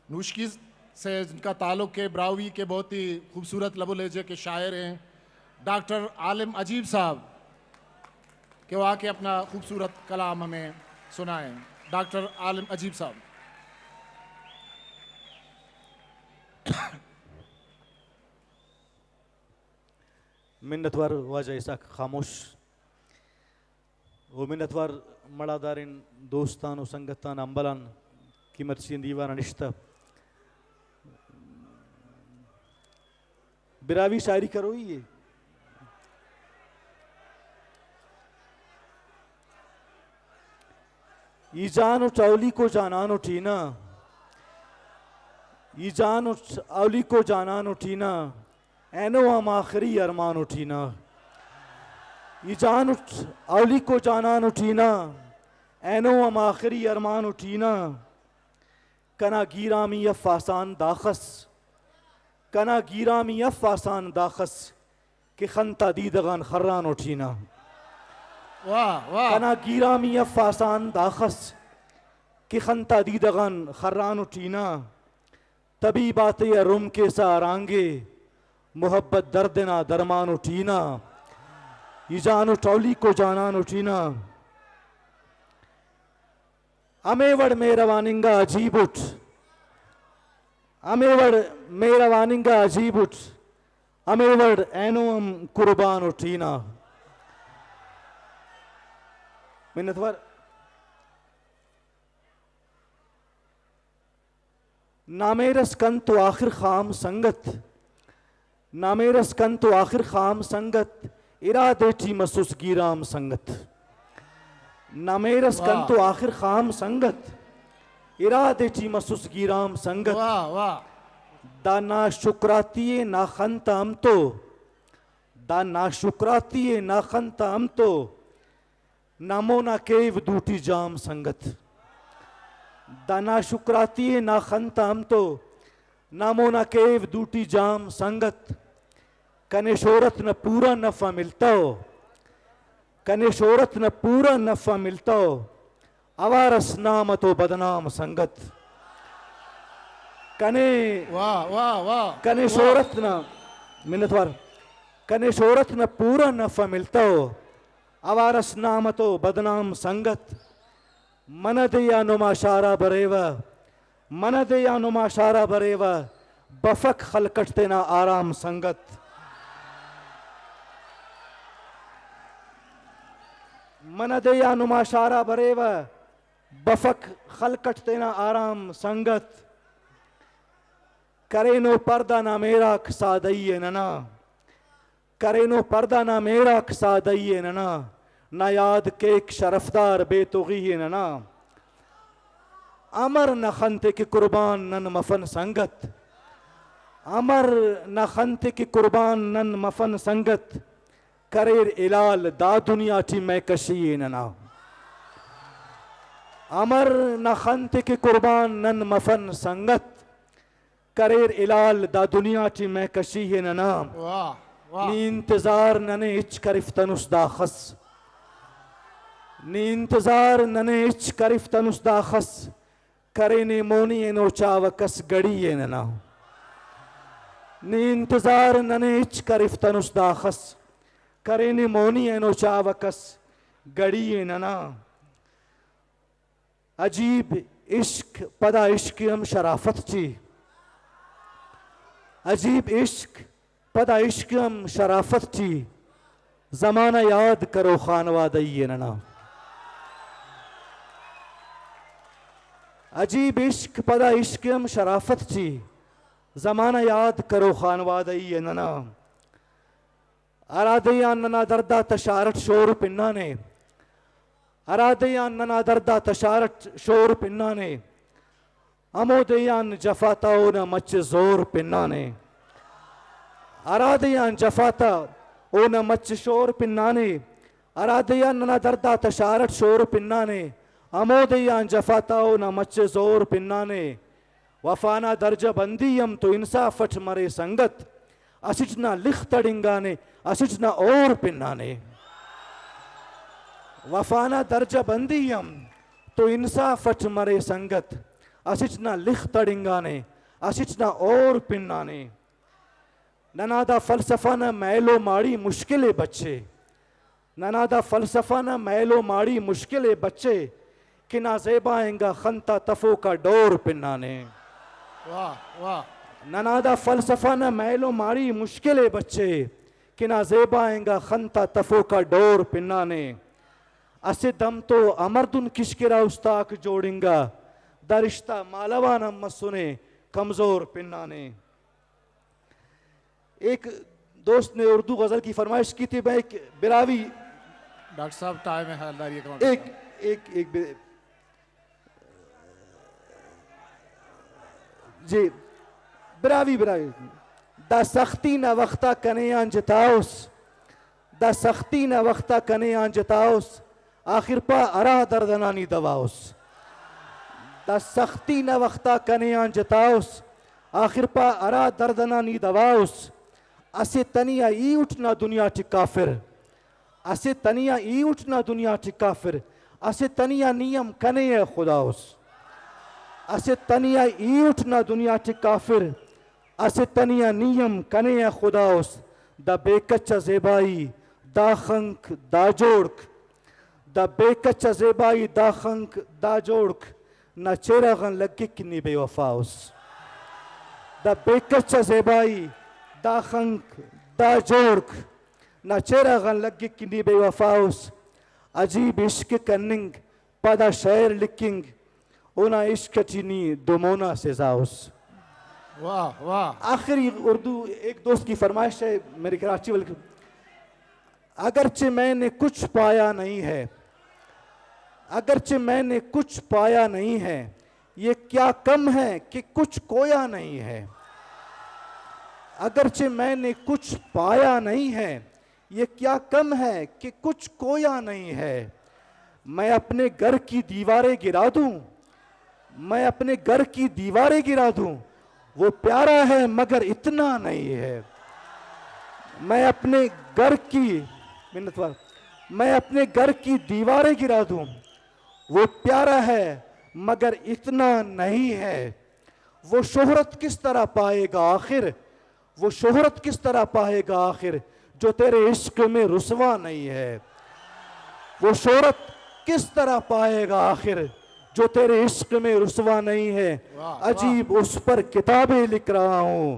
نوشکی سے، جن کا تعلق ہے براہوئی کے بہت ہی خوبصورت لب و لہجے کے شاعر ہیں ڈاکٹر عالم عجیب صاحب، کہ وہ آ کے اپنا خوبصورت کلام ہمیں سنائیں۔ ڈاکٹر عالم عجیب صاحب۔ منتوار واجہ اسحاق خاموش و منتوار مڑاداریں دوستان و سنگتان ہمبلان کہ مرچی دیوان نشتہ۔ براہوئی شاعری کروئی ہے۔ ای جان اٹھ اولیکو جانان اٹھینا، ای جان اٹھ اولیکو جانان اٹھینا، اینو ہم آخری ارمان اٹھینا۔ ای جان اٹھ اولیکو جانان اٹھینا، اینو ہم آخری ارمان اٹھینا۔ کنا گیرامی اف آسان داخس، کنا گیرامی اف آسان داخس، کہ خنتا دیدغان خران اٹھینا۔ واہ، واہ۔ کنا گیرامی اف آسان داخس، کہ خنتا دیدغان خران اٹھینا۔ طبیب آتے ء رم کیسا رانگے، محبت درد نا درمان اٹھینا۔ ای جان اٹھ اولیکو جانان اٹھینا۔ ہمے وڑ مہرواننگا عجیب اٹ، ہمے وڑ مہرواننگا عجیب اٹ، ہمے وڑ اینو ہم قربان اٹھینا۔ منتوار۔ نامیرس کنت و آخر خام سنگت، نامیرس کنت و آخر خام سنگت، ارادے ٹی مسوس گیرام سنگت۔ نامیرس واہ۔ کنت و آخر خام سنگت، ارادے ٹی مسوس گیرام سنگت۔ واہ، واہ۔ دا ناشکراتی نا خنت ہم تو، دا ناشکراتی نا خنت ہم تو، نامونا کیو دوٹی جام سنگت۔ دا ناشکراتی نا خنت ہم تو، نامونا کیو دوٹی جام سنگت۔ کنے شہرت نہ پورا نفع ملتا ہو، کنے شہرت نہ پورا نفع ملتا ہو، اوارس نام تو بدنام سنگت۔ کنے، واہ، واہ، واہ، کنے واہ۔ شہرت نہ، منتوار، کنے شہرت نہ پورا نفع ملتا ہو، اوارس نام تو بدنام سنگت۔ من دے یا نما شارا بریوہ، من دے یا نما شارا بریوہ، بفک خلق اٹ تینا آرام سنگت۔ من دے یا نما شارا بریوہ، بفک خلق اٹ تینا آرام سنگت۔ کرینو پردہ نا میراک سادئی ء ننا۔ کرینو پردہ نا میراک سادئی ء ننا، نا یاد کیک شرفدار بے توغی ء ننا۔ امر نا خنتے کہ قربان نن مفن سنگت، امر نا خنتے کہ قربان نن مفن سنگت، کریر ہلال دا دنیا ٹی مئے کشی ء ننا۔ امر نا خنتے کہ قربان نن مفن سنگت، کریر ہلال دا دنیا ٹی مئے کشی ء ننا۔ واہ، واہ۔ نی انتظار ننے ہچ کرفتنس داخس۔ نی انتظار ننے ہچ کرفتنس داخس۔ کرینے مونی اینو چاوہ کس گڑی ء ننا۔ نی انتظار ننے ہچ کرفتنس داخس۔ کرینے مونی اینو چاوہ کس گڑی ء ننا۔ عجیب عشق پدا عشق ہم شرافت ٹی، عجیب عشق پدا عشق ہم شرافت ٹی، زمانہ یاد کرو خانوادہ ای ننا۔ عجیب عشق پدا عشق ہم شرافت ٹی، زمانہ یاد کرو خانوادہ ای ننا۔ ہرا دے آن ننا دردا تشارٹ شور پنانے، ہرا دے آن ننا دردا تشارٹ شور پنانے، ہمو دے آن جفا تا اونا مچ زور پنانے۔ ہرا دے آن جفا تا اونا مچ شور پنانے، ہرا دے آن ننا دردا تشارٹ شور پنانے، ہمو دے آن جفا تا اونا مچ زور پنانے۔ وفا نا درجہ بندی ہم تو انصاف اٹ مرے سنگت، اسٹ نہ لخت اڑنگانے، اسٹ نہ اور پنانے۔ وفا نہ درجہ بندی ہم، تو انصاف اٹ مرے سنگت، اسٹ نہ لخت اڑنگانے، اسٹ نہ اور پنانے۔ ننا دا فلسفہ نہ میل و ماڑی مشکل ء بچے۔ ننا دا فلسفہ نہ میل و ماڑی مشکل ء بچے، کہ نا زیبا انگا خنتا تفوکا ڈور پنانے۔ واہ، واہ۔ ننا دا فلسفہ نہ میل و ماڑی مشکل ء بچے، کہ نا زیبا انگا خنتا تفوکا ڈور پنانے۔ اسہ دم تو امردن کشکرا استاک جوڑنگا، دا رشتہ مالوان ہم مسنے کمزور پنانے۔ ایک دوست نے اردو غزل کی فرمائش کی تھی، میں ایک براہوئی ڈاکٹر صاحب، ٹائم ہے، حالداری ہے، کمال ایک، صاحب۔ ایک، ایک بے-، جی، براہوئی، براہوئی۔ دا سختی نہ وختا کنے آن جتاؤس، دا سختی نہ وختا کنے آن جتاؤس، آخر پا ہرا دردنانی دواؤس۔ دا سختی نہ وختا کنے آن جتاؤس، آخر پا ہرا دردنانی دواؤس۔ اسہ تنیا ای اٹھ نا دنیا ٹی کافر، اسہ تنیا ای اٹھ نا دنیا ٹی کافر، اسہ تنیا نی ہم کنے ء خداؤس۔ اسہ تنیا ای اٹھ نا دنیا ٹی کافر، اسہ تنیا نی ہم کنے ء خداؤس۔ دا بے کچ ء زیبائی دا خنک دا جوڑک، دا بے کچ ء زیبائی دا خنک دا جوڑک، نہ چیرہ غن لگک نی بے وفاؤس۔ دا بے کچ ء زیبائی دا خنک دا جوڑک، نہ چیرہ غن لگک نی بے وفاؤس۔ عجیب عشق کننگ پدا شعر لکھنگ، اونا عشق ٹی نی دو مونا سزا اس۔ واہ، واہ۔ آخری اردو ایک دوست کی فرمائش ہے، میرے کراچی والے کی، اگرچہ میں نے کچھ پایا نہیں ہے، اگرچہ میں نے کچھ پایا نہیں ہے، یہ کیا کم ہے کہ کچھ کھویا نہیں ہے۔ اگرچہ میں نے کچھ پایا نہیں ہے، یہ کیا کم ہے کہ کچھ کھویا نہیں ہے۔ میں اپنے گھر کی دیواریں گرا دوں، میں اپنے گھر کی دیواریں گرا دوں، وہ پیارا ہے مگر اتنا نہیں ہے۔ میں اپنے گھر کی، منت وار، میں اپنے گھر کی دیواریں گرا دوں، وہ پیارا ہے مگر اتنا نہیں ہے۔ وہ شہرت کس طرح پائے گا آخر؟ وہ شہرت کس طرح پائے گا آخر جو تیرے عشق میں رسوا نہیں ہے؟ وہ شہرت کس طرح پائے گا آخر جو تیرے عشق میں رسوا نہیں ہے؟ واہ، واہ۔ عجیب اس پر کتابیں لکھ رہا ہوں،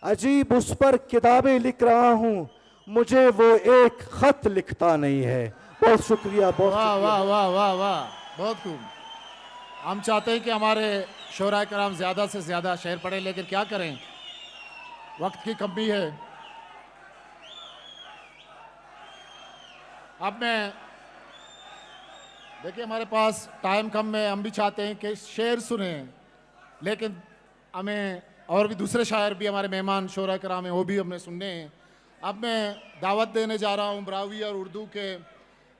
عجیب اس پر کتابیں لکھ رہا ہوں، مجھے وہ ایک خط لکھتا نہیں ہے۔ بہت شکریہ، بہت واہ، شکریہ۔ واہ، واہ، واہ، واہ، بہت خوب۔ ہم چاہتے ہیں کہ ہمارے شعراء کرام زیادہ سے زیادہ شعر پڑھیں، لیکن کیا کریں، وقت کی کمی ہے۔ اب میں، دیکھیے، ہمارے پاس ٹائم کم ہے، ہم بھی چاہتے ہیں کہ شعر سنیں، لیکن ہمیں اور بھی دوسرے شاعر بھی ہمارے مہمان شعراء کرام ہیں، وہ بھی ہمیں سننے ہیں۔ اب میں دعوت دینے جا رہا ہوں براہوئی اور اردو کے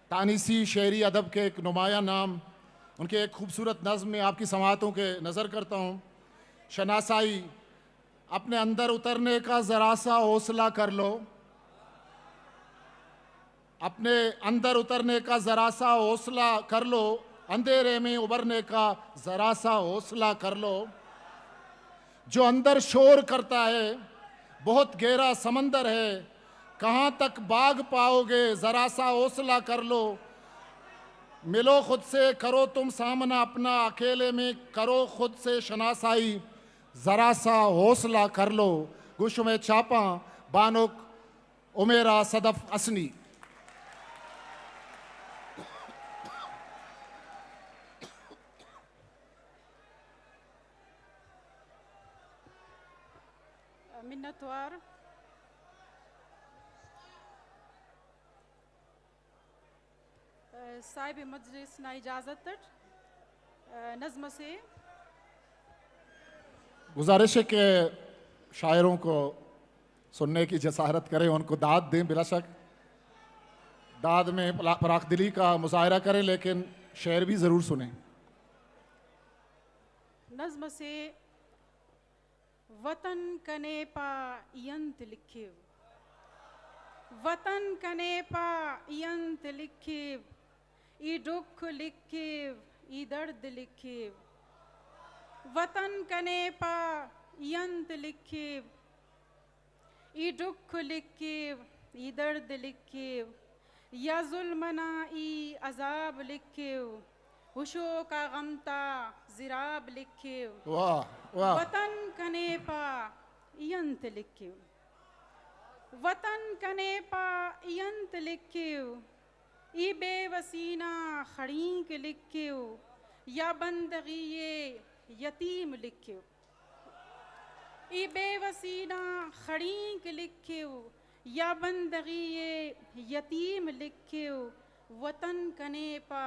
تانیثی شعری ادب کے ایک نمایاں نام، ان کے ایک خوبصورت نظم میں آپ کی سماعتوں کے نظر کرتا ہوں۔ شناسائی، اپنے اندر اترنے کا ذرا سا حوصلہ کر لو۔ اپنے اندر اترنے کا ذرا سا حوصلہ کر لو، اندھیرے میں ابھرنے کا ذرا سا حوصلہ کر لو۔ جو اندر شور کرتا ہے، بہت گہرا سمندر ہے، کہاں تک بھاگ پاؤ گے، ذرا سا حوصلہ کر لو۔ ملو خود سے، کرو تم سامنا اپنا، اکیلے میں کرو خود سے شناسائی، ذرا سا حوصلہ کر لو۔ گوشم ء چاپاں بانک عمیرہ صدف حسنی۔ منتوار۔ صاحب مجلس نا اجازت اٹ نظم اسے۔ گزارش ہے کہ شاعروں کو سننے کی جسارت کریں، ان کو داد دیں، بلا شک داد میں پلا-، فراخ دلی کا مظاہرہ کریں، لیکن شعر بھی ضرور سنیں۔ نظم اسے۔ وطن کنے پہ ای انت لکھیو۔ وطن کنے پہ ای انت لکھیو۔ ای ڈکھ لکھیو، ای درد لکھیو۔ وطن کنے پہ ای انت لکھیو۔ ای ڈکھ لکھیو، ای درد لکھیو، یا ظلمنا ای عذاب لکھیو، ہشوکا غم تا زراب لکھیو۔ واہ، واہ۔ وطن کنے پہ ای انت لکھیو۔ وطن کنے پہ ای انت لکھیو۔ ای بے وسینا خڑینک لکھیو، یا بندغی یتیم لکھیو۔ ای بے وسینا خڑینک لکھیو، یا بندغی یتیم لکھیو، وطن کنے پہ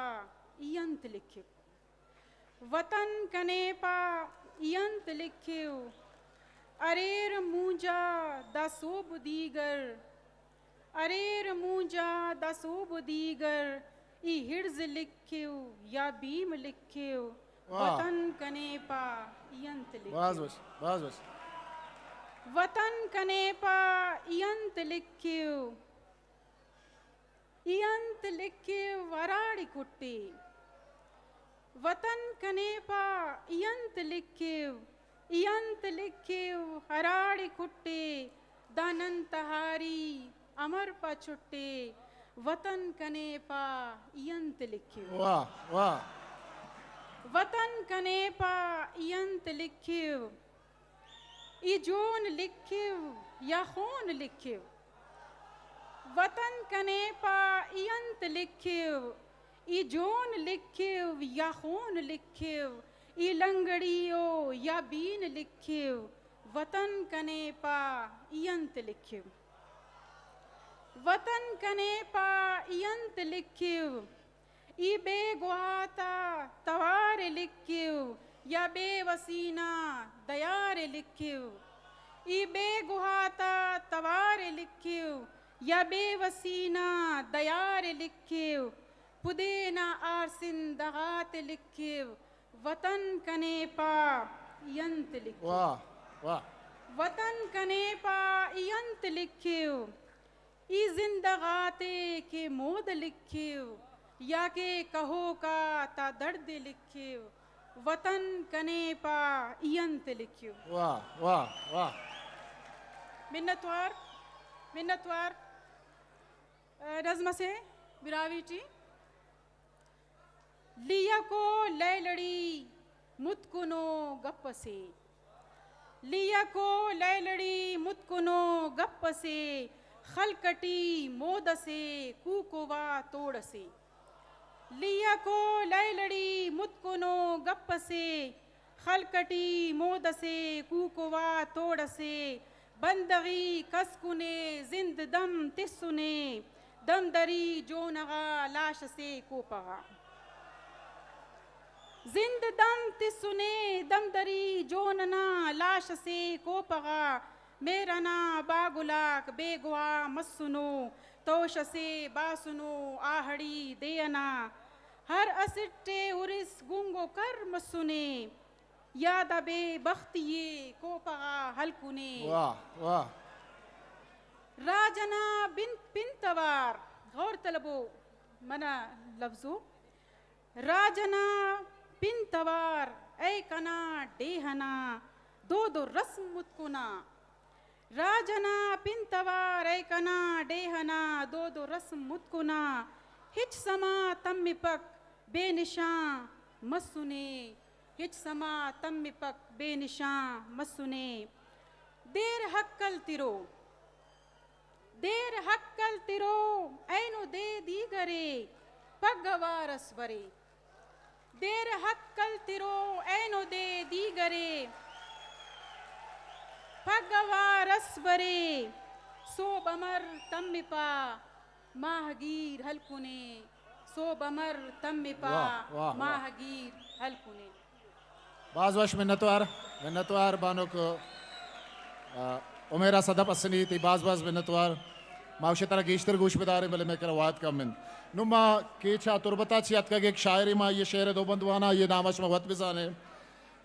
ای انت لکھیو۔ وطن کنے پہ ای انت لکھیو۔ اریر مونجا دا سوب دیگر، اریر مونجا دا سوب دیگر، ای ہرز لکھیو یا بیم لکھیو۔ واہ۔ وطن کنے پہ ای انت لکھیو۔ باز وش، باز وش۔ وطن کنے پہ ای انت لکھیو۔ ای انت لکھیو ہراڑی کٹے۔ وطن کنے پہ ای انت لکھیو۔ ای انت لکھیو ہراڑی کٹے۔ دانن تہاری امر پہ چھٹے۔ وطن کنے پہ ای انت لکھیو۔ واہ، واہ۔ وطن کنے پہ ای انت لکھیو۔ ای جون لکھیو یا خون لکھیو۔ وطن کنے پہ ای انت لکھیو۔ ای جون لکھیو یا خون لکھیو۔ ای لنگڑی او یا بین لکھیو۔ وطن کنے پہ ای انت لکھیو۔ وطن کنے پہ ای انت لکھیو۔ ای بے گواتا توار لکھیو یا بے وسینا دیار لکھیو۔ ای بے گواتا توار لکھیو یا بے وسینا دیار لکھیو۔ پدینا آرسندغات لکھیو۔ وطن کنے پہ ای انت لکھیو۔ واہ، واہ۔ وطن کنے پہ ای انت لکھیو۔ ای زندغاتے کہ مود لکھیو یا کہ کہوکا تا درد لکھیو، وطن کنے پہ ای انت لکھیو۔ واہ، واہ، واہ۔ منتوار، منتوار۔ نظم اسے براہوئی ٹی۔ لیکو لیلڑی متکنو گپ اسے۔ لیکو لیلڑی متکنو گپ اسے، خلق ٹی مود اسے، کوکو وا توڑ اسے۔ لیکو لیلڑی متکنو گپ اسے، خلق ٹی مود اسے، کوکو وا توڑ اسے۔ بندغی کس کنے، زند دم تسنے، دم دری جونغا لاش اسے کوپغا۔ زند دم تسنے، دم دری جوننا لاش اسے کوپغا۔ مہرنا باگلاک بیگواہ مسنو، توش اسے باسنو آہڑی دینا۔ ہر اسٹے ارس گنگ و کر مسنے، یاد ء بے بختی ء کوپہ ء ہلکنے۔ واہ، واہ۔ راج انا بن، پن توار، غور طلبو منا لفظو۔ راج انا پن توار، اے کنا ڈیہہ انا دود و رسم متکنا۔ راج انا پن توار، اے کنا ڈیہہ انا دود و رسم متکنا۔ ہچ سما تمپک بے نشان مسنے۔ ہچ سما تمپک بے نشان مسنے۔ دیر ہکل ترو، دیر ہکل ترو، اینو دے دیگرے پگہ وارس برے۔ دیر ہکل ترو، اینو دے دیگرے پگہ وارس برے۔ سوب امر تمپا ماہگیر ہلکنے، سوب امر تمپا واہ، واہ، واہ۔ ماہگیر ہلکنے۔ باز وش منتوار، منتوار بانک، آ، عمیرہ صدف حسنی تی باز باز منتوار۔ ما وش ترا گیشتر گوش بداریں، بلے مئے کرا وہد کم انت۔ نوں ما کیچ ء تربت ء چہ اتکگ ایک شاعرے، ما یہ شعر دو بند وانا، یہ نام ء شما وت بزانے۔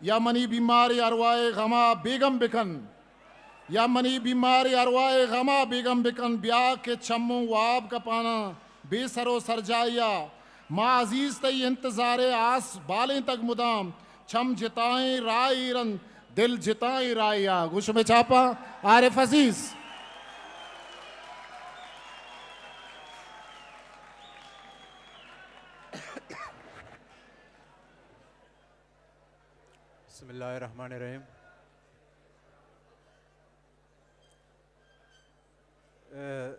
یا منی بیماریں ارواہ ءِ غم ءَ بیگم بکن، یا منی بیماریں ارواہ ءِ غم ءَ بیگم بکن، بیا کہ چموں واب کپاناں بے سر و سرجائی ءَ۔ ما عزیز تئی انتظار ءِ آس بالینتگ مدام، چم جتائیں راہ ایر انت، دل جتائیں راہے ءَ۔ گوں شمئے چاپاں عارف عزیز۔ بسم اللہ الرحمن الرحیم۔ اے،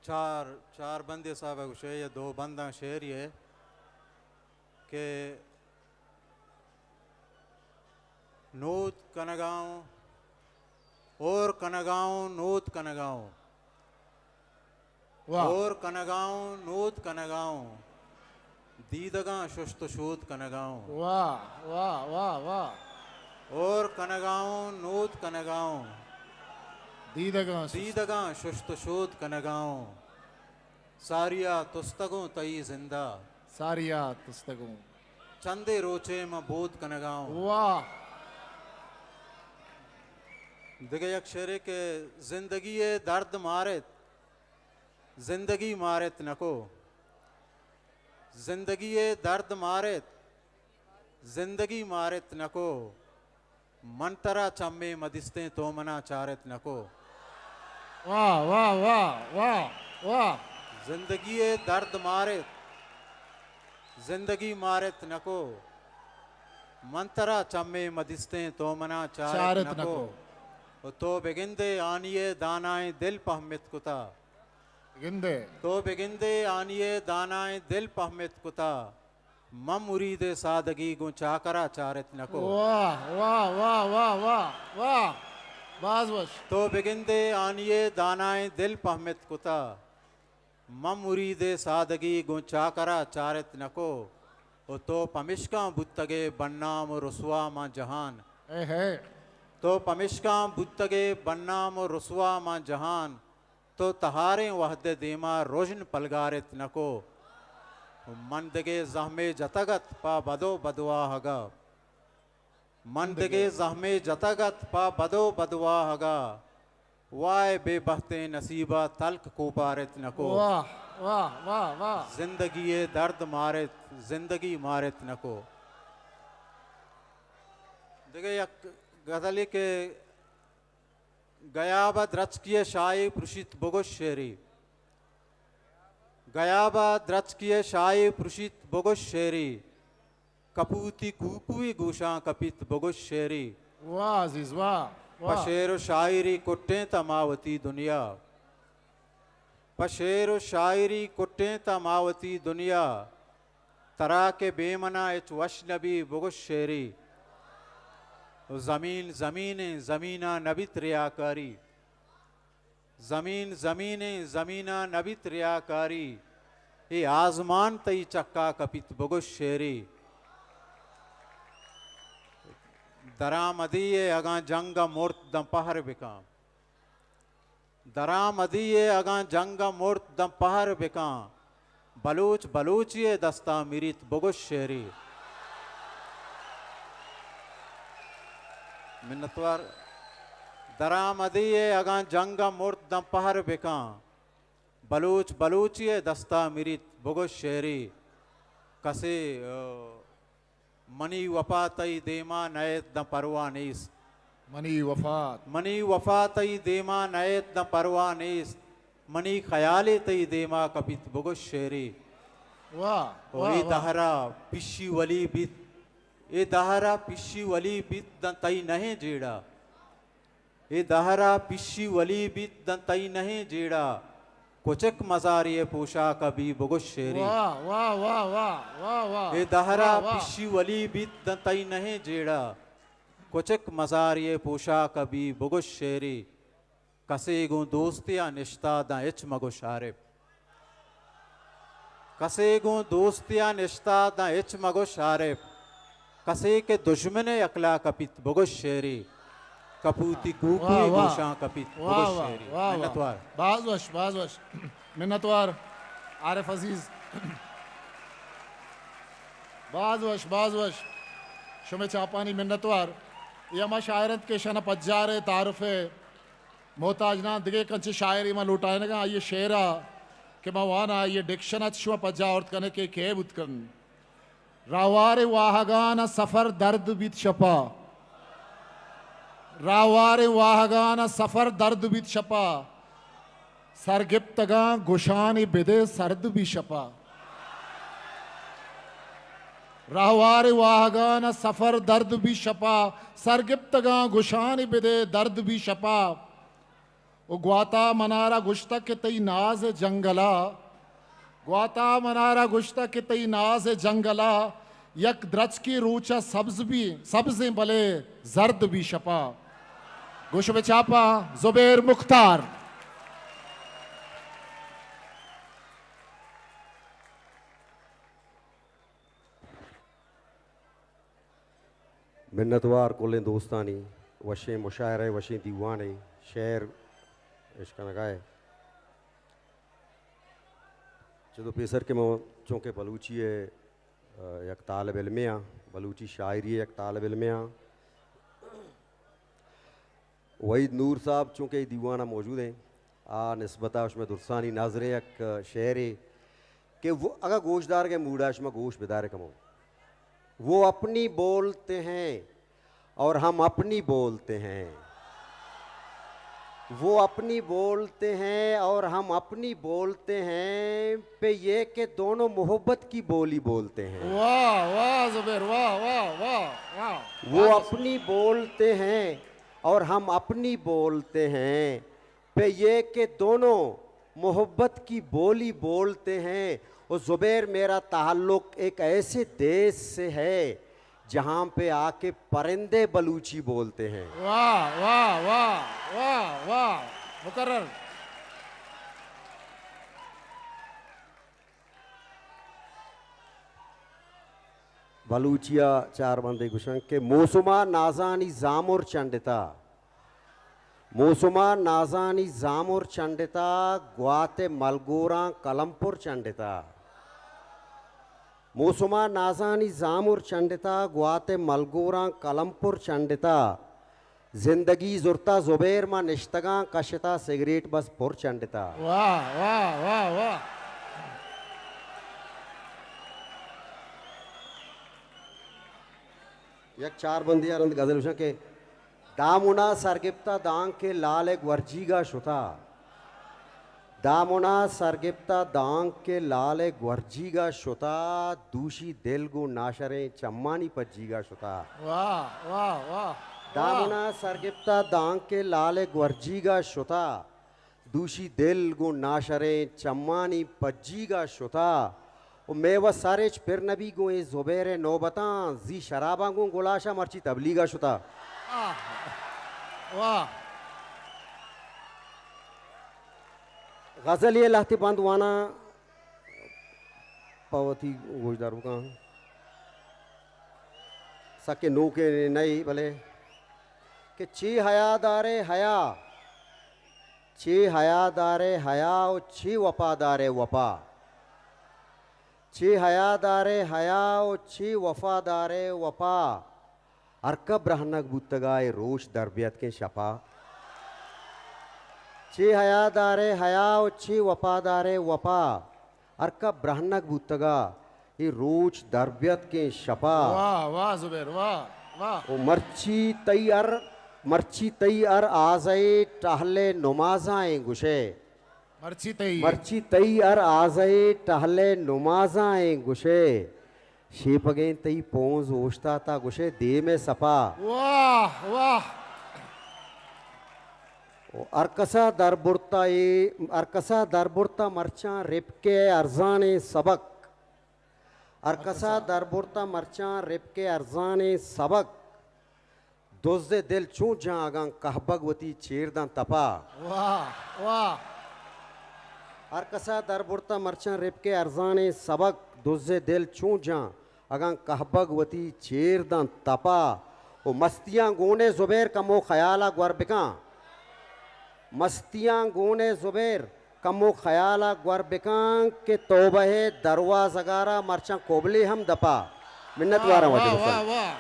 چار، چار بندے صاحب ءَ گوشے، یا دو بنداں شعرے ءَ کہ نود کنگاؤں، اور کنگاؤں، نود کنگاؤں۔ واہ۔ اور کنگاؤں، نود کنگاؤں، دیدگاں ششت و شود کنگاؤں۔ واہ، واہ، واہ، واہ۔ اور کنگاؤں، نود کنگاؤں، دیدگاں ششت۔ دیدگاں ششت و شود کنگاؤں۔ ساریا تستگوں تئی زندہ۔ ساریا تستگوں۔ چندے روچے من بود کنگاؤں۔ واہ۔ دگہ یک شعرے کہ زندگی ءِ درد مارت، زندگی مارت نکو۔ زندگی ءِ درد مارت، زندگی مارت نکو۔ من ترا چمے مدیستیں تو منا چارت نکو۔ واہ، واہ، واہ، واہ، واہ۔ زندگی ءِ درد مارت، زندگی مارت نکو۔ من ترا چمے مدیستیں تو منا چارت چارت نکو۔ نکو۔ و تو بگندے آنی ءِ دانائیں دل پہمت کتا۔ گندے۔ تو بگندے آنی ءِ دانائیں دل پہمت کتا۔ من مرید ءِ سادگی گوں چاکرا چارت نکو۔ واہ، واہ، واہ، واہ، واہ، واہ۔ باز وش۔ تو بگندے آنی ءِ دانائیں دل پہمت کتا۔ من مرید ءِ سادگی گوں چاکرا چارت نکو۔ و تو پمشکاں بوتگے بنام و رسوا ماں جہان۔ اے ہے۔ تو پمشکاں بوتگے بنام و رسوا ماں جہان۔ تو تہاریں وہد ءِ دیما رژن پلگارت نکو۔ من دگہ زہمے جتگ ات پہ بد و بدواہگا۔ من دگہ زہمے جتگ ات پہ بد و بدواہگا۔ وائے بے بہتیں نصیبا تلک کوپارت نکو۔ واہ، واہ، واہ، واہ۔ زندگی ءِ درد مارت، زندگی مارت نکو۔ دگہ یک غزلے کہ گیاب ءَ درچکی ءِ شاہے پرشیت بگوش شعرے۔ گیاب ءَ درچکی ءِ شاہے پرشیت بگوش شعرے۔ کپوتی کوکوئے گوشاں کپیت بگوش شعرے۔ واہ عزیز، واہ، واہ۔ پہ شعر و شاعری کٹیں تا ما وتی دنیا۔ پہ شعر و شاعری کٹیں تا ما وتی دنیا۔ ترا کہ بے منا ہچ وش نبی بگوش شعرے۔ و زمین زمینیں، زمینا نبیت ریاکاری۔ زمین زمینیں، زمینا نبیت ریاکاری۔ اے آزمان تئی چکا کپیت بگوش شعرے۔ درآمدی ءَ اگاں جنگ ءَ مرت داں پہر بکاں۔ درآمدی ءَ اگاں جنگ ءَ مرت داں پہر بکاں۔ بلوچ بلوچی ءِ دستا مریت بگوش شعرے۔ منتوار۔ درآمدی ءَ اگاں جنگ ءَ مرت داں پہر بکاں۔ بلوچ بلوچی ءِ دستا مریت بگوش شعرے۔ کسے، آ، منی وفا تئی دیما نئیت داں پرواہ نیست۔ منی وفا۔ منی وفا تئی دیما نئیت داں پرواہ نیست۔ منی خیالے تئی دیما کپیت بگوش شعرے۔ واہ، او واہ، اے واہ۔ دہرا پشی ولی بیت، اے دہرا پشی ولی بیت داں تئی نہیں جیڑا۔ اے دہرا پشی ولی بیت داں تئی نہیں جیڑا، کچک مزاری ءِ پوشاک ءَ بی بگوش شعرے۔ واہ، واہ، واہ، واہ، واہ، واہ۔ اے دہرا واہ، واہ۔ پشی ولی بیت داں تئی نہیں جیڑا، کچک مزاری ءِ پوشاک ءَ بی بگوش شعرے۔ کسے گوں دوستی ءَ نشتا داں ہچ مگوش عارف۔ کسے گوں دوستی ءَ نشتا داں ہچ مگوش عارف۔ کسے کہ دژمن ءِ عقلا کپیت بگوش شعرے۔ کپوتی کوکوئے، واہ، واہ۔ گوشاں کپیت، واہ، بگوش واہ، شعرے۔ واہ، واہ۔ منتوار۔ باز وش، باز وش۔ منتوار عارف عزیز۔ باز وش، باز وش۔ شمئے چاپانی منتوار۔ اے ہما شاعر انت کہ اشانا پجار ء تعارف ء محتاج نہ انت۔ دگہ یک انچیں شاعرے ما لوٹائینگاں، آئی ء شعر ء کہ ما واناں، آئی ء ڈکشن ء چہ شما پجا آورت کن ئے کہ کئے بوت کنت۔ راہوار ء واہگان ء سفر درد بیت شپا۔ راہوار ء واہگان ء سفر درد بیت شپا۔ سرگپتگاں گشانی بدے سرد بی شپا۔ راہوار واہگان سفر درد بی شپا۔ سرگپتگاں گشانی بدے درد بی شپا۔ او گواتا منارا گشتگ کہ تئی ناز جنگلا۔ گواتا منارا گشتگ کہ تئی ناز جنگلا۔ یک درچکے روچ ء سبز بی، سبزیں بلے زرد بی شپا۔ گوش بہ چاپا زبیر مختار۔ منتوار کلیں دوستانی، وشیں مشاعرہ، وشیں دیوانے، شعر اشکنگائے۔ چدو پیسر کہ من چونکہ بلوچی ء یک طالب علمے آں، بلوچی شاعری ء یک طالب علمے آں۔ وحید نور صاحب چونکہ اے دیوان ء موجود ہیں، آ نسبت ء شمئے درسانی نظر ء یک شعرے کہ وہ اگاں گوش دارگ ء موڈ ء شما گوش بدارے کمو۔ وہ اپنی بولتے ہیں اور ہم اپنی بولتے ہیں۔ وہ اپنی بولتے ہیں اور ہم اپنی بولتے ہیں، پہ یہ کہ دونوں محبت کی بولی بولتے ہیں۔ واہ، واہ زبیر، واہ، واہ، واہ، واہ۔ وہ اپنی بولتے ہیں اور ہم اپنی بولتے ہیں، پہ یہ کہ دونوں محبت کی بولی بولتے ہیں۔ اور زبیر، میرا تعلق ایک ایسے دیش سے ہے جہاں پہ آ کے پرندے بلوچی بولتے ہیں۔ واہ، واہ، واہ، واہ، واہ۔ مکرر۔ بلوچی ء چار بندے گوشن کہ موسم ء نازانی زامر چنڈتا۔ موسم ء نازانی زامر چنڈتا، گوات ء ملگوراں کلمپر چنڈتا۔ موسم ء نازانی زامر چنڈتا، گوات ء ملگوراں کلمپر چنڈتا۔ زندگی زرتا زبیر، ما نشتگاں کشتا سگریٹ بس پر چنڈتا۔ واہ، واہ، واہ، واہ۔ یک چار بندی ء رند غزل گوشاں کہ دامنا سرگپتا دانکہ لال ء گورجیگا شتا۔ دامنا سرگپتا دانکہ لال ء گورجیگا شتا، دوشی دل گوں ناشریں چمانی پجیگا شتا۔ واہ، واہ، واہ، واہ۔ دامنا سرگپتا دانکہ لال ء گورجیگا شتا، دوشی دل گوں ناشریں چمانی پجیگا شتا۔ و مئے وس سر ہچ پر نبی گوں اے زبیر ء نوبتاں، زی شراباں گوں گلاشا مرچی تبلیغا شتا۔ آہ۔ واہ۔ غزل ء لہتے بند واناں پہ وتی گوشدار بکن۔ سکے نوکیں نئے بلے کہ چی حیا دارے حیا، چی حیا دارے حیا و چی وپا دارے وپا۔ چی حیا دارے حیا و چی وفا دارے وپا۔ ہر کب رہنگ بوتگا اے روچ در بیتکیں شپا۔ چی حیا دارے حیا و چی وپا دارے وپا۔ ہر کب رہنگ بوتگا اے روچ در بیتکیں شپا۔ واہ، واہ زبیر، واہ، واہ۔ و مرچی تئی ہر، مرچی تئی ہر آزئے ٹہلے نمازاں ایں گشے۔ مرچی تئی۔ مرچی تئی ہر آزئے ٹہلے نمازاں ایں گشے۔ شیپگیں تئی پونز اوشتاتا گشے دیم ء سپا۔ واہ، واہ۔ و ہر کسا در برتا اے، ہر کسا در برتا مرچاں رپکے ارزانیں سبق۔ ہر کسا در برتا مرچاں رپکے ارزانیں سبق۔ دز ء دل چون جاں اگاں کہبگ وتی چیر داں تپا۔ واہ، واہ۔ ہر کسا در برتا مرچاں رپکے ارزانیں سبق، دز ء دل چون جاں اگاں کہبگ وتی چیر داں تپا۔ و مستیاں گون ء زبیر کمو خیالا گور بکاں۔ مستیاں گون ء زبیر کمو خیالا گور بکاں کہ توبہ ء دروازگارا مرچاں کوبلے ہم دپا۔ منت واراں واجہ واہ، گفتن۔ واہ، واہ۔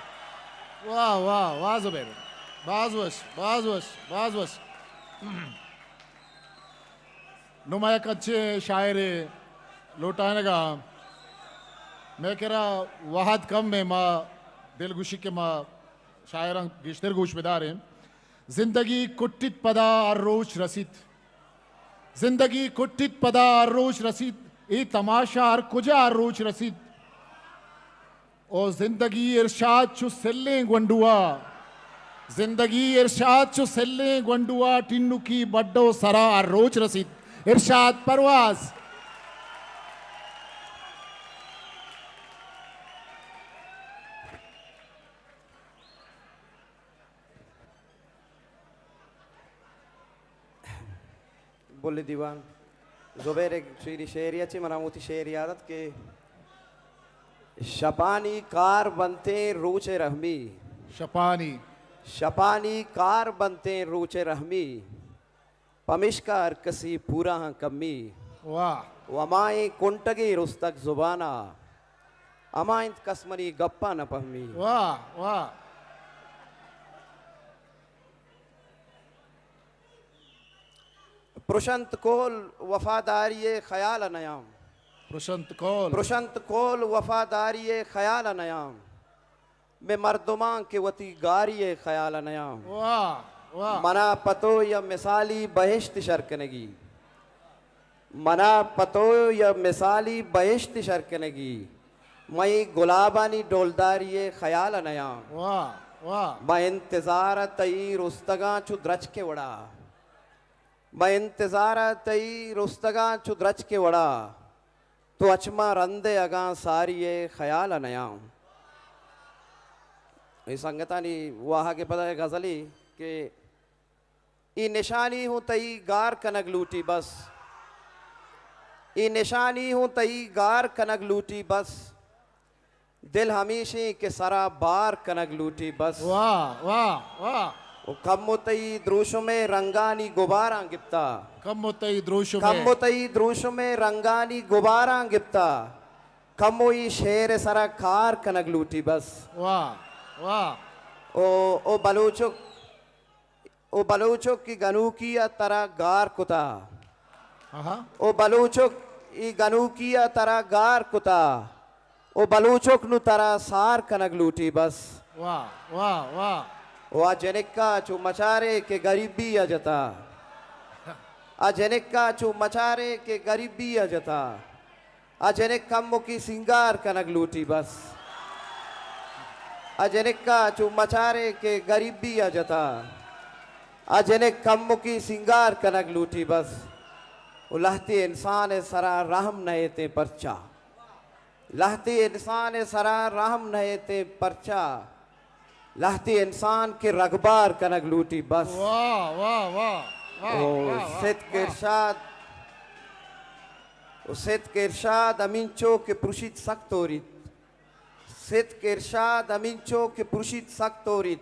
واہ، واہ، واہ، زبیر۔ باز وش، باز وش، باز وش۔ نوں ما یک انچیں شاعرے لوٹائینگ ءَ، مئے کرا وھد کم ایں، ما دلگوشی کہ ما شاعراں گیشتر گوش بداریں۔ زندگی کٹیت پدا ہر روچ رسیت۔ زندگی کٹیت پدا ہر روچ رسیت۔ اے تماشا ہر کجا ہر روچ رسیت۔ او زندگی ارشاد چو سلیں گونڈوا۔ زندگی ارشاد چو سلیں گونڈوا، ٹنکی بڈو سرا ہر روچ رسیت۔ ارشاد پرواز۔ بل دیوان زبیر ءِ شعری، شعری ءَ چہ منا وتی شعر یاد ات کہ شپانی کار بنتیں روچ رحمی۔ شپانی۔ شپانی کار بنتیں روچ رحمی، پمیشکا ہر کسی پورا ہاں کمی۔ واہ۔ و ہمائیں کنٹگے رستگ زبانا، ہما انت کس منی گپا نہ پہمی۔ واہ، واہ۔ پرشنت کول وفاداری ءِ خیال ءَ نیام۔ پرشنت کول۔ پرشنت کول وفاداری ءِ خیال ءَ نیام۔ مئے مردماں کہ وتی گاری ءِ خیال ءَ نیام۔ واہ، واہ۔ منا پہ تو یا مثالی بہشت شر کنگی۔ منا پہ تو یا مثالی بہشت شر کنگی۔ مئے گلابانی ڈولداری ءِ خیال ءَ نیام۔ واہ، واہ۔ ما انتظار ءَ تئی رستگاں چو درچک ءِ وڑا۔ ما انتظار ءَ تئی رستگاں چو درچک ءِ وڑا۔ تو اچ ما رند ءِ اگاں ساری ءِ خیال ءَ نیام۔ اے سنگتانی واہگ ءِ پدا اے غزلے کہ اے نشانی ہوں تئی گار کنگ لوٹی بس۔ اے نشانی ہوں تئی گار کنگ لوٹی بس۔ دل ہمیشیں کہ سرا بار کنگ لوٹی بس۔ واہ، واہ، واہ۔ و کمو تئی دروشم ءِ رنگانی گباراں گپتا۔ کمو تئی دروشم ءِ۔ کمو تئی دروشم ءِ رنگانی گباراں گپتا۔ کمو اے شعر ءِ سرا کار کنگ لوٹی بس۔ واہ، واہ۔ او، او بلوچک، او بلوچک کہ گنوکی ءَ ترا گار کتا۔ آہا۔ او بلوچک، اے گنوکی ءَ ترا گار کتا۔ او بلوچک نوں ترا سار کنگ لوٹی بس۔ واہ، واہ، واہ۔ او آ جنکا چو مچارے کہ گریبی ءَ جتا۔ آ جنکا چو مچارے کہ گریبی ءَ جتا۔ آ جنک کمکی سینگار کنگ لوٹی بس۔ آ جنکا چو مچارے کہ گریبی ءَ جتا۔ آ جنک کمکی سینگار کنگ لوٹی بس۔ و لہتے انسان ءِ سرا رحم نہ ایتیں پرچا۔ لہتے انسان ءِ سرا رحم نہ ایتیں پرچا۔ لہتے انسان کہ رگبار کنگ لوٹی بس۔ واہ، واہ، واہ، واہ، او واہ، واہ، ستک واہ۔ ارشاد، او ستک ارشاد ہمینچو کہ پروشیت سک توریت۔ ستک ارشاد ہمینچو کہ پروشیت سک توریت۔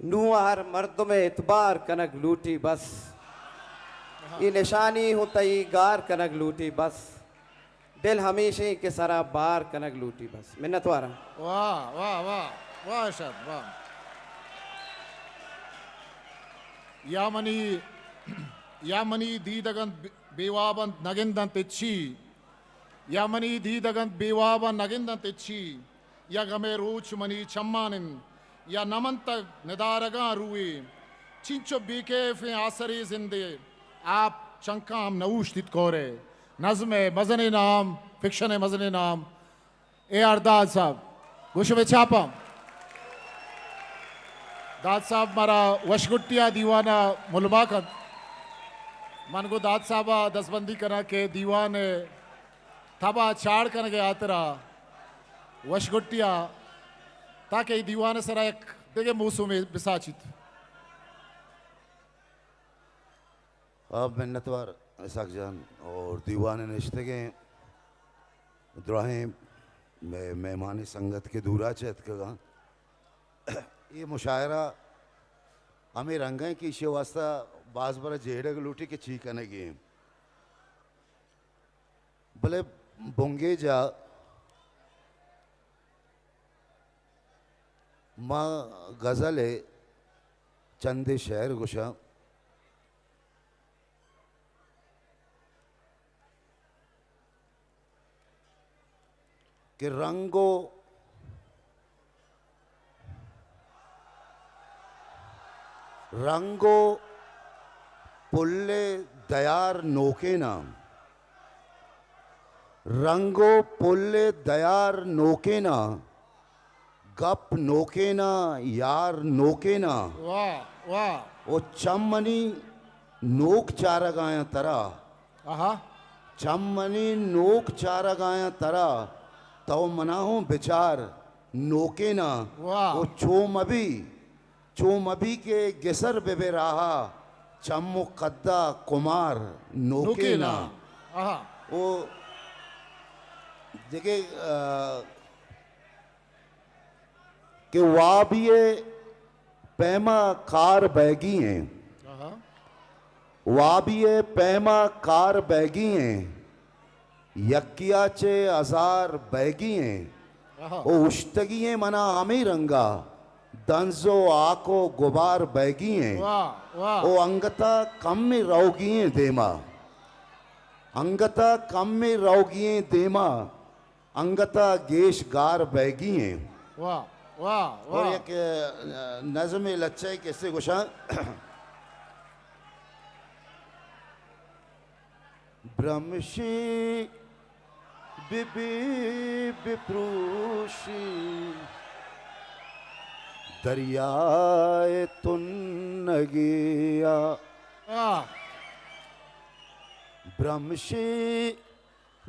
نوں ہر مردم ءِ اعتبار کنگ لوٹی بس۔ اے نشانی ہوں تئی گار کنگ لوٹی بس۔ دل ہمیشیں کہ سرا بار کنگ لوٹی بس۔ منت واراں۔ واہ، واہ، واہ، واہ ارشاد، واہ۔ یا منی، یا منی دیدگ انت بے واب انت نگند انت ہچی۔ یا منی دیدگ انت بے واب انت نگند انت ہچی۔ یا غم ءِ روچ منی چمان انت، یا نہ منتگ ندارگاں روئے۔ چنچو بے کیفیں آسرے زندے، آپ چنکاں ہم نہ اوشتیت کورے۔ نظم ءِ مزنیں نام، فکشن ءِ مزنیں نام، اے آر داد صاحب۔ گوش بہ چاپاں۔ داد صاحب مارا وشگٹی ءَ دیوان ءَ ملما کنت۔ من گوں داد صاحب ءَ دزبندی کناں کہ دیوان ءِ تب ءَ چاڑ کنگ ءِ ہاترا وشگٹی ءَ، تاکہ اے دیوان ءِ سرا یک دگہ موسمے بساچیت۔ آ، منتوار اسحاق جان اور دیوان ءَ نشتگیں دراہیں مے-، مہمانی سنگت کہ دورا چہ اتکگاں۔ اے مشاعرہ ہمے رنگ ءَ کہ ایشی ءِ واستہ باز برا جیڑگ لوٹی کہ چی کنگی ایں۔ بلے بنگیج ءَ ما غزل ءِ چندے شعر گوشاں کہ رنگ و، رنگ و پل ءِ دیار نوکیناں، رنگ و پل ءِ دیار نوکیناں، گپ نوکیناں، یار نوکیناں۔ واہ، واہ۔ او چم منی نوک چارگ آیاں ترا۔ آہا۔ چم منی نوک چارگ آیاں ترا، تو منا ہوں بچار نوکیناں۔ واہ۔ او چو مبی، چو مبی کہ گسر بہ بے راہا، چم و قدا کمار نوکیناں۔ نوکیناں۔ آہا۔ او دگہ، آ، کہ وابی ءِ پیما کار بئیگی ایں۔ آہا۔ وابی ءِ پیما کار بئیگی ایں۔ یکیا چہ ہزار بئیگی ایں۔ آہا۔ او اشتگی ایں منا ہمے رنگا، دنز و ہاک و گبار بئیگی ایں۔ واہ، واہ۔ او انگتا کمے روگی ایں دیما۔ انگتا کمے روگی ایں دیما۔ انگتا گیش گار بئیگی ایں۔ واہ، واہ، اور واہ۔ یک، آ، نظمے لچہ ءِ کسے گوشاں۔ برمشی بہ بی بپروشی دریائے تنگیا۔ واہ۔ برمشی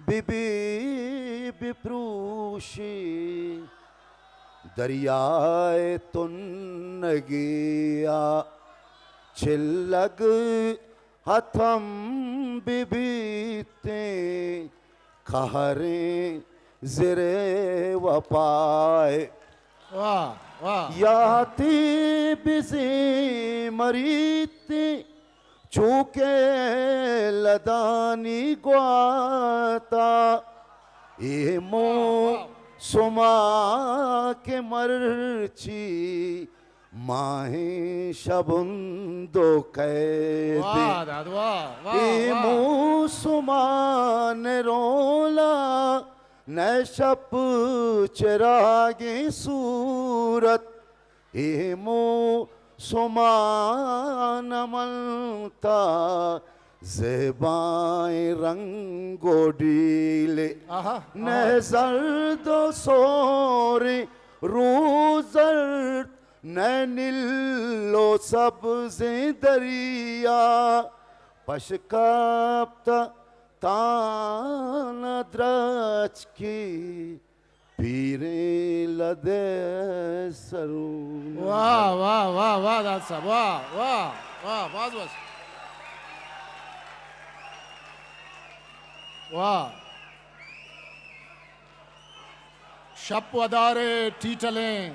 بہ بی بپروشی دریائے تنگیا، چلگ ہتم بہ بیتیں قہریں زر وپائے۔ واہ، واہ۔ یاتی بزیں مریتیں چو کہ لدانی گواتا، اے موسما کہ مرچی ماہیں شبند و قید۔ واہ داد، واہ، واہ، اے واہ۔ موسما نہ رولا نہ شپ چراگیں صورت، اے موسما نہ ملتا زیبائیں رنگ و ڈیلے۔ آہا، آہا۔ نہ زرد و سوریں روزرد، نہ نیل و سبزیں دریا، پشکپتہ تان درچکی پیریں لدے سرون۔ واہ، واہ، واہ، واہ، داد صاحب، واہ، واہ، واہ، باز باز۔ واہ۔ شپ ودارے ٹیٹلیں۔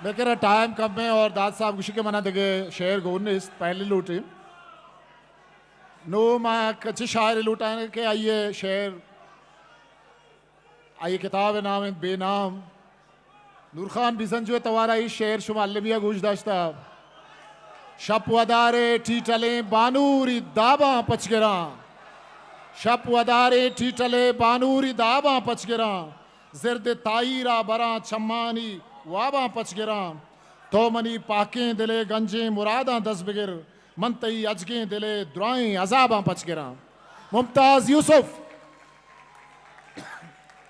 مئے کرا ٹائم کم ایں اور داد صاحب گوشی کہ منا دگہ شعر گون نیست، پہلے لوٹیں۔ نوں ما کچھ شاعر لوٹائیں کہ آئی ءِ شعر، آئی ءِ کتاب ءِ نام انت بے نام۔ نور خان بزنجو ءِ توارا اے شعر شما المی ءَ گوش داشتہ۔ شپ ودارے ٹیٹلیں بانوری داباں پچ گراں۔ شپ ودارے ٹیٹلیں بانوری داباں پچ گراں۔ زرد تاہیرا براں چمانی واباں پچ گراں۔ تو منی پاکیں دل ءِ گنجیں مراداں دست بگر، من تئی اجگیں دل ءِ درائیں عذاباں پچ گراں۔ ممتاز یوسف،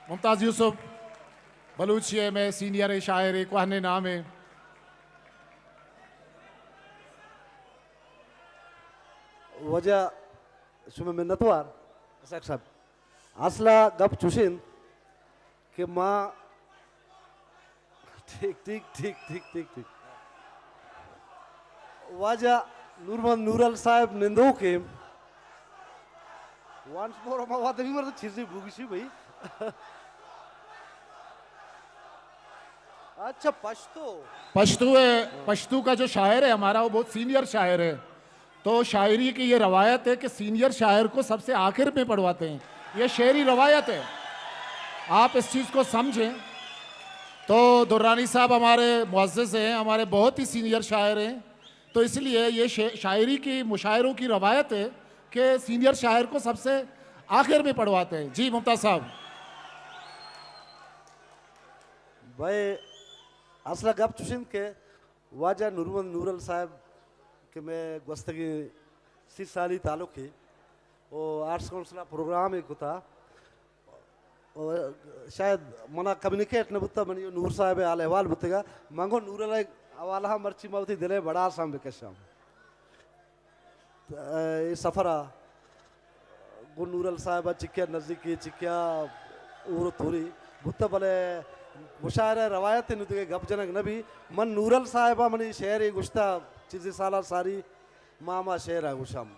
ممتاز یوسف بلوچی ءِ مئے سینئر شاعرے، کوہنیں نامے۔ واجہ شمئے منتوار اسحاق صاحب۔ اصل ءَ گپ چوش انت کہ ما، ٹھیک، ٹھیک، ٹھیک، ٹھیک، ٹھیک، ٹھیک۔ واجہ نورمحمد نورل صاحب نندوک ایں۔ وانس مور ما وعدہ بھی مرد چیزیں بوگشی بھائی۔ اچھا، پشتو۔ پشتو ہے، پشتو کا جو شاعر ہے ہمارا، وہ بہت سینئر شاعر ہے۔ تو شاعری کی یہ روایت ہے کہ سینئر شاعر کو سب سے آخر میں پڑھواتے ہیں، یہ شعری روایت ہے، آپ اس چیز کو سمجھیں۔ تو درانی صاحب ہمارے معزز ہیں، ہمارے بہت ہی سینئر شاعر ہیں، تو اس لیے یہ شے-، شاعری کی، مشاعروں کی روایت ہے کہ سینئر شاعر کو سب سے آخر میں پڑھواتے ہیں۔ جی ممتاز صاحب۔ بھائی، اصل گپ چوش انت کہ واجہ نورمحمد نورل صاحب کہ مئے گوستگیں سی سالی تعلق ہے، او آرٹس کونسل ءَ پروگرامے کتا، او شاید منا کمیونیکیٹ نہ بوتا، منی نور صاحب ءَ حال احوال بوتگا۔ من گوں نورل ءِ حوالہ ءَ مرچی ما وتی دل ءِ بڑاس ہم بکشاں۔ اے سفر ءَ گوں نورل صاحب ءَ چکیا نزیکی، چکیا اور و توری بوتہ، بلے مشاعرہ روایت نو دگہ گپ جنگ نہ بی۔ من نورل صاحب ءَ منی شعرے گوشتہ، چیزے سالا ساری ما ہما شعر ءَ گوشم۔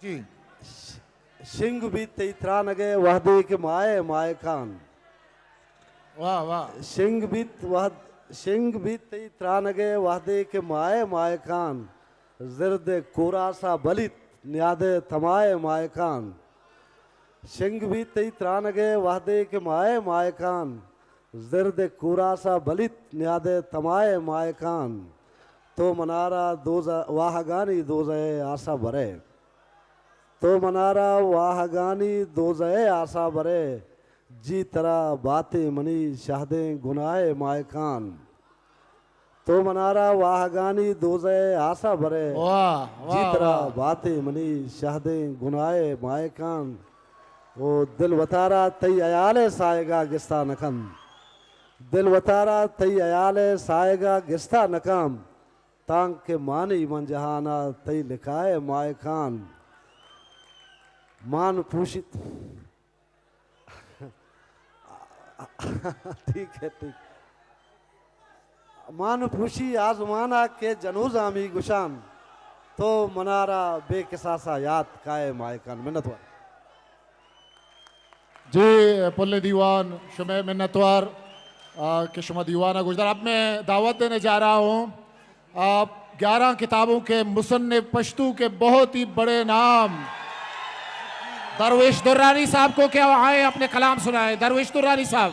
جی۔ ش-، شنگ بیت تئی ترانگ ءِ وہدے کہ ماہ ءِ ماہکان۔ واہ، واہ۔ شنگ بیت وہد-، شنگ بیت تئی ترانگ ءِ وہدے کہ ماہ ءِ ماہکان۔ زرد ءِ کوراس ءَ بلیت نیاد ءِ تما ءِ ماہکان۔ شنگ بیت تئی ترانگ ءِ وہدے کہ ماہ ءِ ماہکان۔ زرد ءِ کوراس ءَ بلیت نیاد ءِ تما ءِ ماہکان۔ تو منارا دوز-، واہگانی دوزہ ءِ آس ءَ برئے۔ تو منارا واہگانی دوزہ ءِ آس ءَ برئے۔ جی ترا باتیں منی شہدیں گناہ ءِ ماہکان۔ تو منارا واہگانی دوزہ ءِ آس ءَ برئے۔ واہ، واہ، جی ترا واہ۔ باتیں منی شہدیں گناہ ءِ ماہکان۔ او دل وتارا تئی ہیال ءِ ساہگ ءَ گستا نہ کنت۔ دل وتارا تئی ہیال ءِ ساہگ ءَ گستا نہ کنت۔ تانکہ مانی من جہان ءَ تئی لکاہ ءِ ماہکان۔ مان پوشیت۔ ٹھیک ہے، ٹھیک۔ مان پوشی آزمان ءَ کہ جنوزاں ہمے گشان، تو منارا بے کساس ءَ یات کائے ماہکان۔ منتوار۔ جی، پل دیوان، شمئے منتوار، آ، کہ شما دیوان ءَ گوشدار۔ اب میں دعوت دینے جا رہا ہوں، آ، گیارہ کتابوں کے مصنف، پشتو کے بہت ہی بڑے نام درویش درانی صاحب کو، کہ وہ آئیں اپنے کلام سنائیں۔ درویش درانی صاحب۔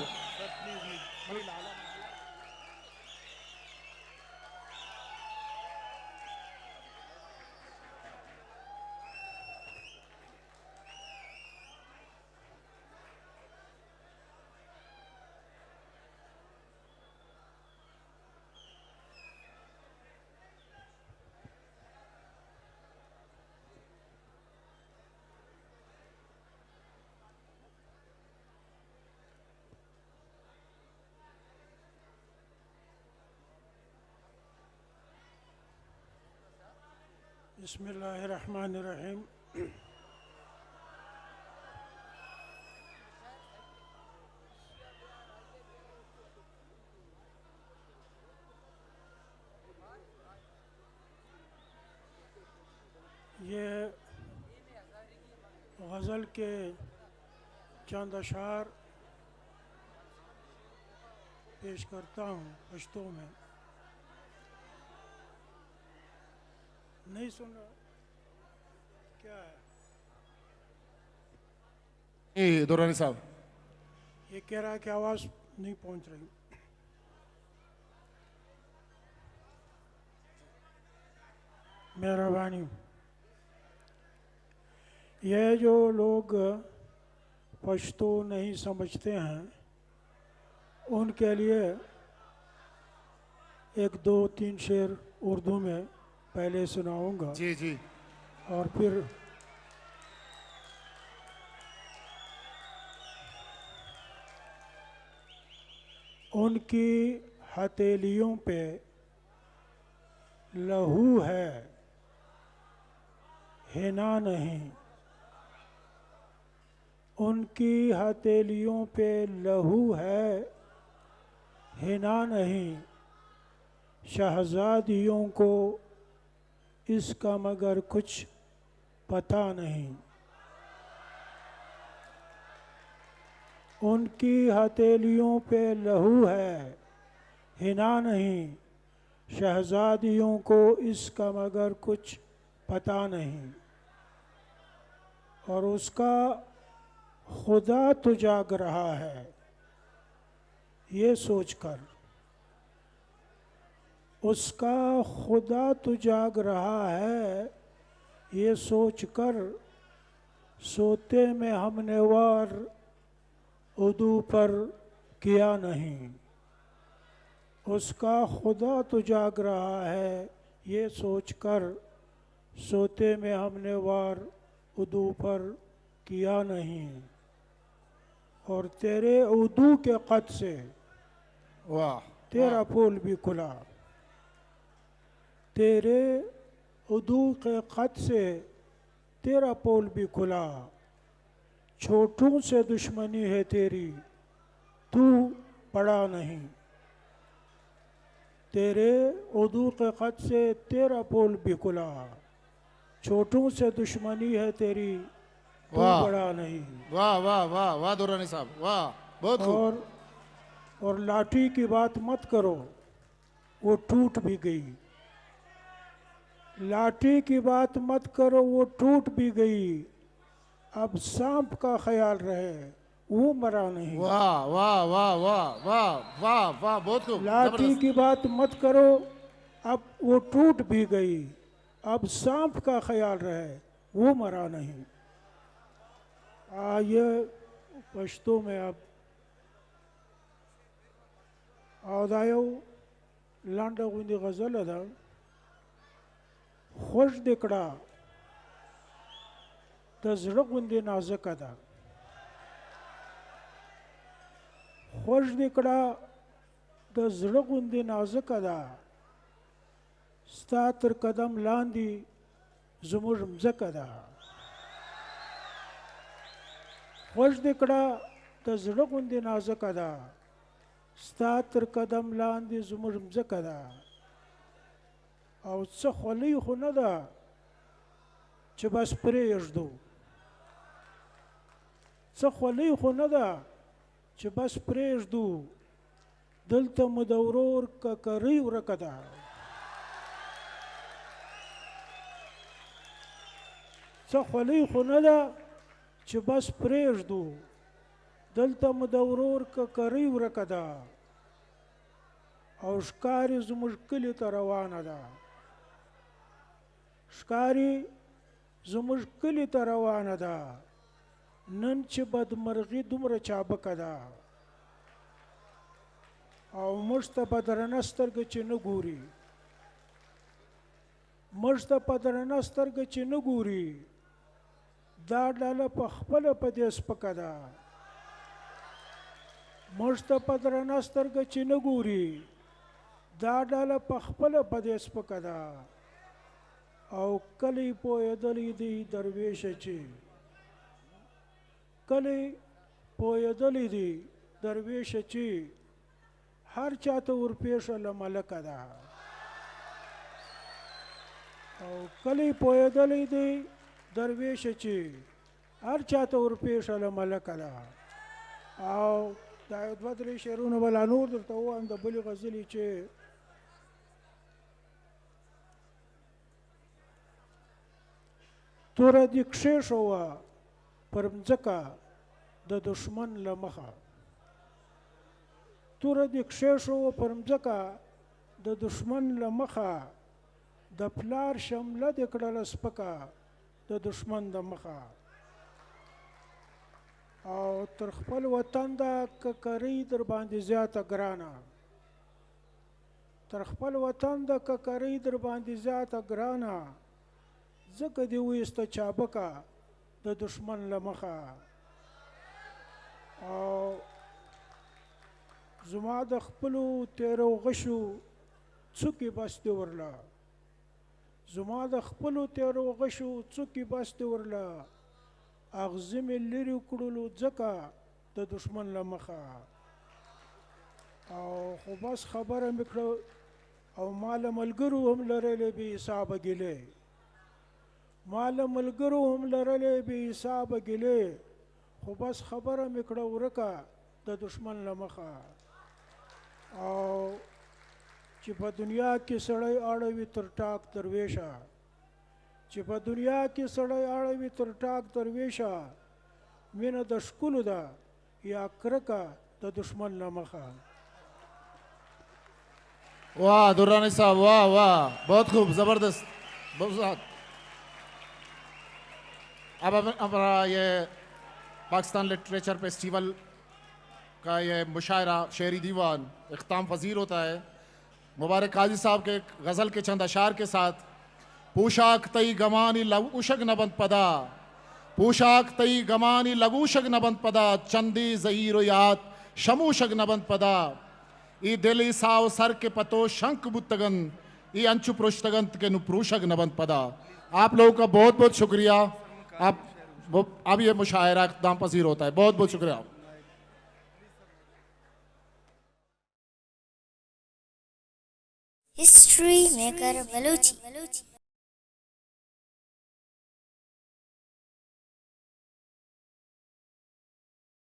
بسم اللہ الرحمن الرحیم۔ یہ غزل کے چند اشعار پیش کرتا ہوں پشتو میں۔ نہیں سن رہا؟ کیا ہے؟ جی، درانی صاحب۔ یہ کہہ رہا ہے کہ آواز نہیں پہنچ رہی۔ مہربانی۔ یہ جو لوگ پشتو نہیں سمجھتے ہیں، ان کے لیے ایک دو تین شعر اردو میں پہلے سناؤں گا۔ جی، جی۔ اور پھر ان کی ہتھیلیوں پہ لہو ہے، حنا نہیں۔ ان کی ہتھیلیوں پہ لہو ہے، حنا نہیں۔ شہزادیوں کو اس کا مگر کچھ پتہ نہیں۔ ان کی ہتھیلیوں پہ لہو ہے، حنا نہیں۔ شہزادیوں کو اس کا مگر کچھ پتہ نہیں، اور اس کا خدا تو جاگ رہا ہے، یہ سوچ کر، اس کا خدا تو جاگ رہا ہے، یہ سوچ کر، سوتے میں ہم نے وار ادو پر کیا نہیں۔ اس کا خدا تو جاگ رہا ہے، یہ سوچ کر، سوتے میں ہم نے وار ادو پر کیا نہیں۔ اور تیرے ادو کے قد سے واہ، تیرا واہ۔ پول بھی کھلا۔ تیرے ادو کے قد سے تیرا پول بھی کھلا۔ چھوٹوں سے دشمنی ہے تیری، تو بڑا نہیں۔ تیرے ادو کے قد سے تیرا پول بھی کھلا۔ چھوٹوں سے دشمنی ہے تیری، تو واہ۔ بڑا نہیں۔ واہ، واہ، واہ، واہ، درانی صاحب، واہ، بہت خوب۔ اور، اور لاٹھی کی بات مت کرو، وہ ٹوٹ بھی گئی۔ لاٹھی کی بات مت کرو، وہ ٹوٹ بھی گئی۔ اب سانپ کا خیال رہے، وہ مرا نہیں۔ واہ، واہ، واہ، بہت خوب، لاٹھی زبردست۔ کی بات مت کرو، اب وہ ٹوٹ بھی گئی۔ اب سانپ کا خیال رہے، وہ مرا نہیں۔ آ، یہ پشتو میں اب اودایو لنڈ غوندی غزل ده۔ خوش دې کړه د زړه غوندې نازک ده۔ خوش دې کړه د زړه غوندې نازک ده۔ ستا تر قدم لاندې زموږ مځکه ده۔ خوش دې کړه د زړه غوندې نازک ده۔ ستا تر قدم لاندې زموږ مځکه ده۔ او څه خولۍ خو نه ده چې بس پرېږدو. څه خولۍ خو نه ده چې بس پرېږدو. دلته مو د ورور ککرۍ ورکه ده. څه خولۍ خو نه ده چې بس پرېږدو. دلته مو د ورور ککرۍ ورکه ده. او ښکاري زموږ کلي ته روانه ده. ښکاري زموږ کلي ته روانه ده. نن چې بدمرغي دومره چابکه ده. او موږ ته په درنه سترګه چې نه ګوري. موږ ته په درنه سترګه چې نه ګوري. دا ډله په خپله په دې سپکه ده. موږ ته په درنه سترګه چې نه ګوري، دا ډله په خپله په دې سپکه ده. او کله یې پوهېدلی دی دروېشه چې، کله یې پوهېدلی دی دروېشه چې، هر چاته ورپېښه له ملکه ده. او کله یې پوهېدلی دی دروېشه چې، هر چاته ورپېښه له ملکه ده. او دا یو دوه درې شعرونه به لا نور درته ووایم، د بلې غزلې چې توره دې کښېښوه پر مځکه د دشمن له مخه. توره دې کښېښوه پر مځکه د دشمن له مخه. د پلار شمله دې کړله سپکه د دشمن د مخه. او تر خپل وطن د ککرۍ در باندې زیاته ګرانه. تر خپل وطن د ککرۍ در باندې زیاته ګرانه، ځکه دې ویسته چابکه د دشمن له مخه. او زما د خپلو تیرو غشو څوکې بستې ورله. زما د خپلو تیرو غشو څوکې بستې ورله، اغزي مې لرې کړلو ځکه د دشمن له مخه. او خو بس خبره مې کړه، او ما له ملګرو هم لرلې بې حسابه ګیلې. ما له ملګرو هم لرلې بې حسابه ګیلې. خو بس خبره مې کړه ورکه د دشمن له مخه. او چې په دنیا کې سړی اړوي تر ټاک دروېشه، چہ پہ دنیا کہ سڑ ء آڑوی تر ٹاک درویشا، مینہ دشکل دا یا کرکا دہ دشمن نہ مخا۔ واہ درانی صاحب، واہ واہ، بہت خوب، زبردست، بہت زیادہ۔ اب ہم-، ہمارا یہ پاکستان لٹریچر فیسٹیول کا یہ مشاعرہ، شعری دیوان اختتام پذیر ہوتا ہے۔ مبارک قاضی صاحب کے ایک غزل کے چند اشعار کے ساتھ، پوشاک تئی گمانی لگوشگ نہ بنت پدا، پوشاک تئی گمانی لگوشگ نہ بنت پدا، چندے زہیر و یات شموشگ نہ بنت پدا، اے دل ء ساہ و سر کہ پہ تو شنک بوتگ انت، اے انچو پرشتگ انت کہ نوں پروشگ نہ بنت پدا۔ آپ لوگوں کا بہت بہت شکریہ۔ آپ، اب یہ مشاعرہ اختتام پذیر ہوتا ہے۔ بہت بہت شکریہ۔ History maker Balochi.